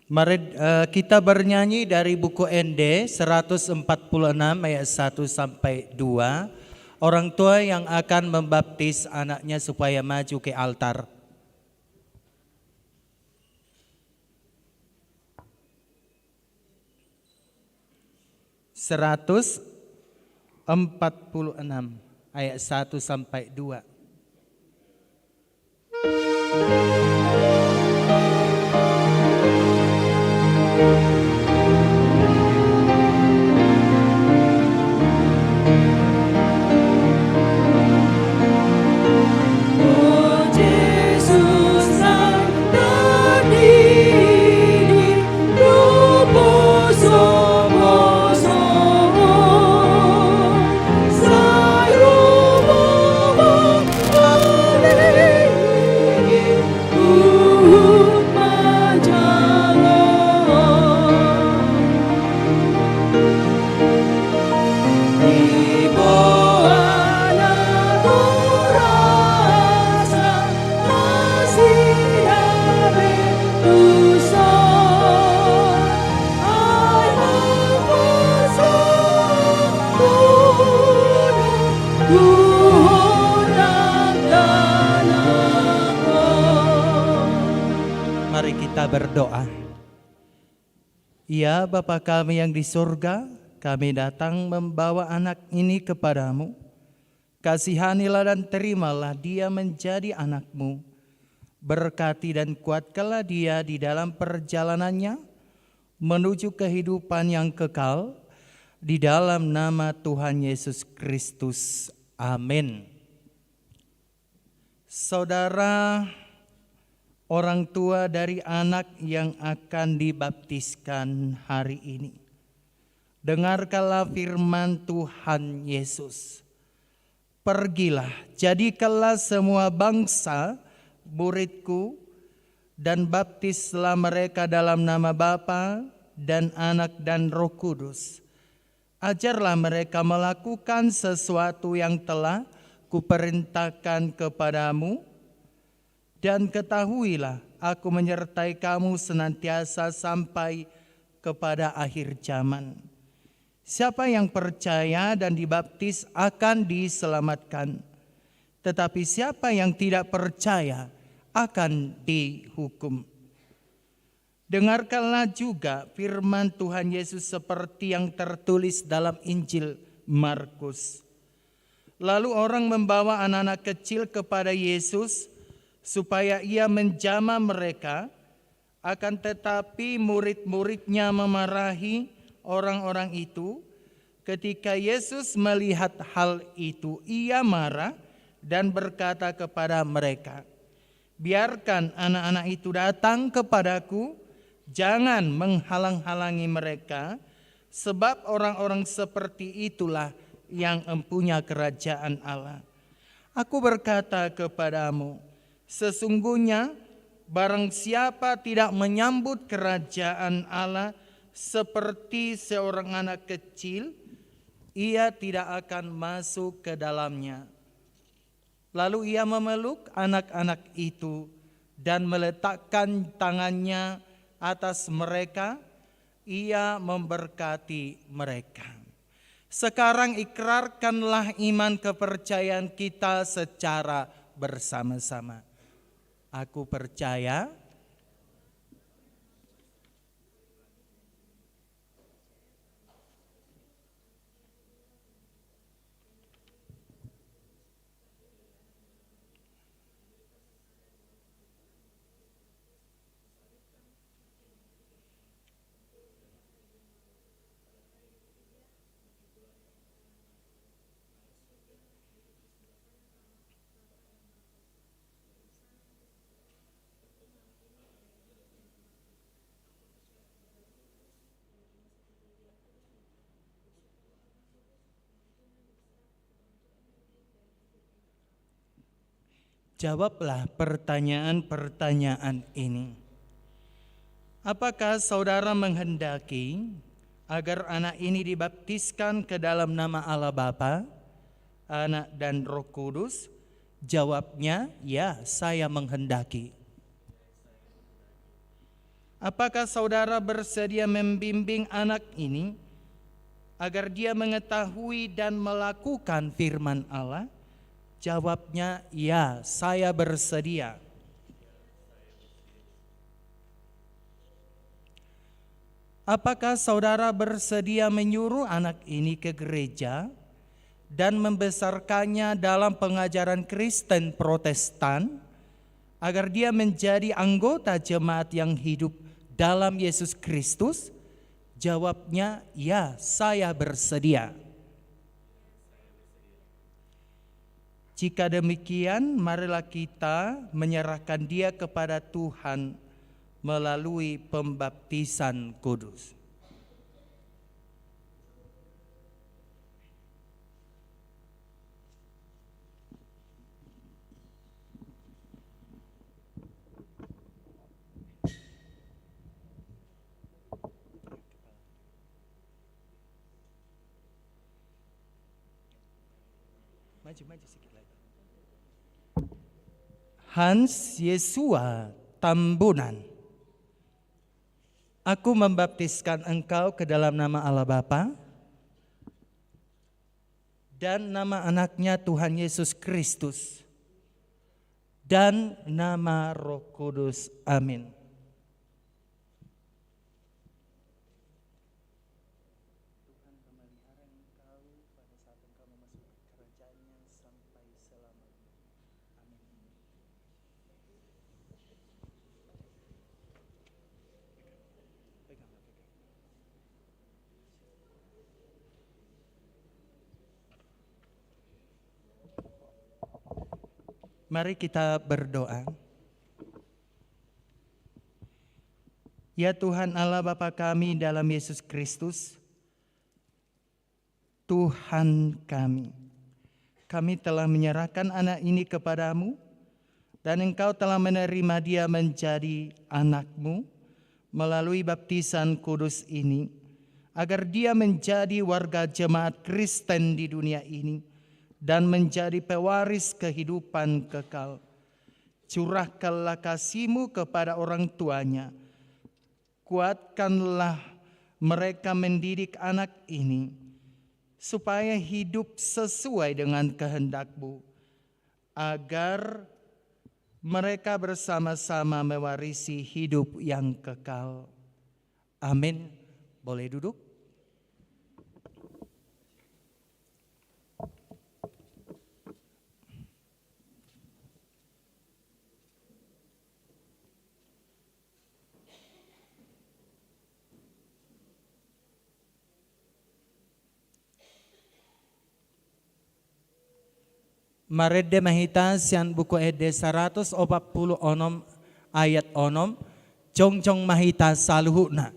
Mari, eh, kita bernyanyi dari buku Ende seratus empat puluh enam ayat satu sampai dua. Orang tua yang akan membaptis anaknya supaya maju ke altar. Seratus empat puluh enam ayat satu sampai dua. Mari kita berdoa. Ya Bapa kami yang di surga, kami datang membawa anak ini kepadamu. Kasihanilah dan terimalah dia menjadi anakmu. Berkati dan kuatkanlah dia di dalam perjalanannya menuju kehidupan yang kekal, di dalam nama Tuhan Yesus Kristus. Amin. Saudara, orang tua dari anak yang akan dibaptiskan hari ini, dengarkanlah firman Tuhan Yesus. Pergilah, jadikanlah semua bangsa muridku, dan baptislah mereka dalam nama Bapa dan Anak dan Roh Kudus. Ajarlah mereka melakukan sesuatu yang telah kuperintahkan kepadamu, dan ketahuilah, Aku menyertai kamu senantiasa sampai kepada akhir zaman. Siapa yang percaya dan dibaptis akan diselamatkan, tetapi siapa yang tidak percaya akan dihukum. Dengarkanlah juga firman Tuhan Yesus seperti yang tertulis dalam Injil Markus. Lalu orang membawa anak-anak kecil kepada Yesus supaya ia menjamah mereka, akan tetapi murid-muridnya memarahi orang-orang itu. Ketika Yesus melihat hal itu, ia marah dan berkata kepada mereka, "Biarkan anak-anak itu datang kepadaku, jangan menghalang-halangi mereka, sebab orang-orang seperti itulah yang empunya kerajaan Allah." Aku berkata kepadamu, sesungguhnya barang siapa tidak menyambut kerajaan Allah seperti seorang anak kecil, ia tidak akan masuk ke dalamnya. Lalu ia memeluk anak-anak itu dan meletakkan tangannya atas mereka, ia memberkati mereka. Sekarang ikrarkanlah iman kepercayaan kita secara bersama-sama. Aku percaya. Jawablah pertanyaan-pertanyaan ini. Apakah saudara menghendaki agar anak ini dibaptiskan ke dalam nama Allah Bapa, Anak dan Roh Kudus? Jawabnya, ya, saya menghendaki. Apakah saudara bersedia membimbing anak ini agar dia mengetahui dan melakukan firman Allah? Jawabnya, ya, saya bersedia. Apakah saudara bersedia menyuruh anak ini ke gereja dan membesarkannya dalam pengajaran Kristen Protestan, agar dia menjadi anggota jemaat yang hidup dalam Yesus Kristus? Jawabnya, ya, saya bersedia. Jika demikian, marilah kita menyerahkan dia kepada Tuhan melalui pembaptisan kudus. Maju, maju sikit lagi. Hans Yesua Tambunan. Aku membaptiskan engkau ke dalam nama Allah Bapa, dan nama Anaknya Tuhan Yesus Kristus, dan nama Roh Kudus. Amin. Tuhan memelihara engkau pada saat engkau memasuki kerajaan-Nya sampai selama-lamanya. Amin. Mari kita berdoa. Ya Tuhan Allah Bapa kami dalam Yesus Kristus, Tuhan kami, kami telah menyerahkan anak ini kepada-Mu, dan Engkau telah menerima dia menjadi anak-Mu melalui baptisan kudus ini, agar dia menjadi warga jemaat Kristen di dunia ini dan menjadi pewaris kehidupan kekal. Curahkanlah kasih-Mu kepada orang tuanya. Kuatkanlah mereka mendidik anak ini, supaya hidup sesuai dengan kehendak-Mu, agar mereka bersama-sama mewarisi hidup yang kekal. Amin. Boleh duduk. Marende ma hita sian Buku Ende saratus opat pulu onom ayat onom, jongjong ma hita saluhutna.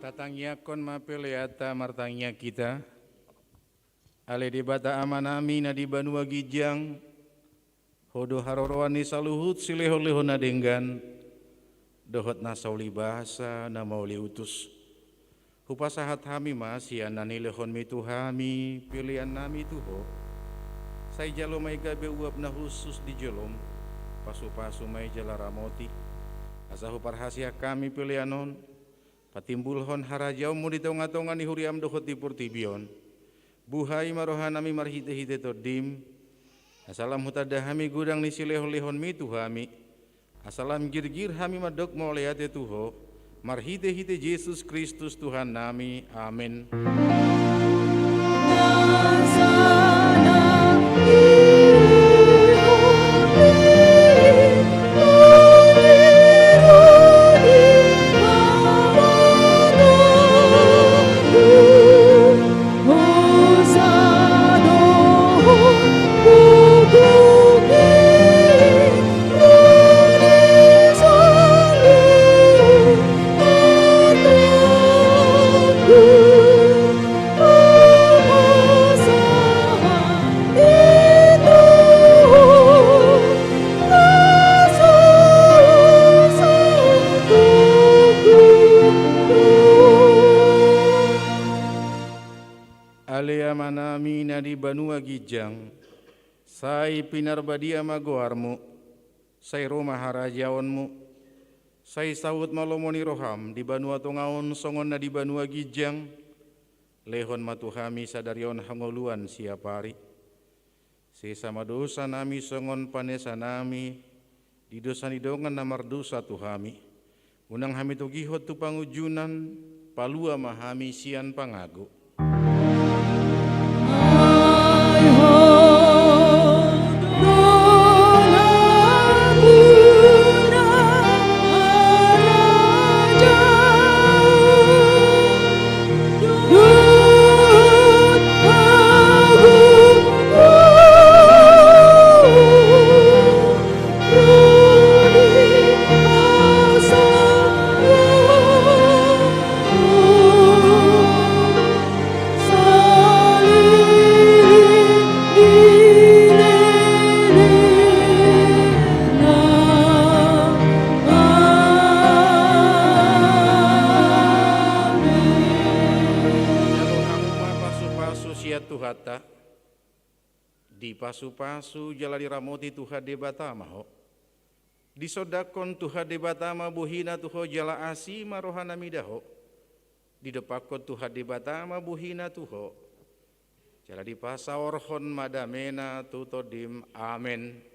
Tatangiangkon ma peleanta, martangiang hita. Ale Debata Amanami na di banua ginjang, Ho do haroroan ni saluhut silehonlehon na denggan dohot na sauli basa na mauli utus. Hupasahat hami ma sian na nilehonmi tu hami peleannami tu Ho. Sai jalo ma i gabe uap na hushus di jolom, pasupasu ma i jala ramoti, asa huparhasian hami pelean on patimbulhon harajaonmu di tongatonga ni huriam dohot di portibi on. Buhai ma rohanami marhitehite Tondim, asa lam hutanda hami godang ni silehonlehonmi tu hami, asa lam girgir hami mandok mauliate tu Ho, marhitehite Jesus Kristus Tuhannami. Amen. na di banua ginjang, sai pinarbadia ma goarmu, sai ro ma harajaonmu, sai saut ma lomo ni roham di banua tonga on songon na di banua ginjang. Lehon ma tu hami sadari on hangoluan siapari. Sesa ma dosa nami songon panesa nami di dosa ni dongan na mardosa tu hami. Unang hami togihon tu pangunjunan, palua ma hami sian pangago. Pasu-pasu sian Tuhanta. Dipasupasu jala diramoti Tuhan Debata ma ho. Disondangkon Tuhan Debata ma bohina tu ho jala asi ma rohana mida ho. Didompakkon Tuhan Debata ma bohina tu ho jala dipasaorhon ma damena tu tondim. Amen.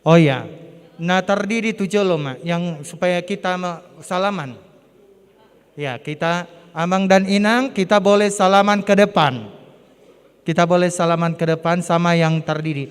Oh ya, na tardidi tu jolo ma, yang supaya kita ma-, salaman. Ya, kita, amang dan inang, kita boleh salaman ke depan. Kita boleh salaman ke depan sama yang tardidi.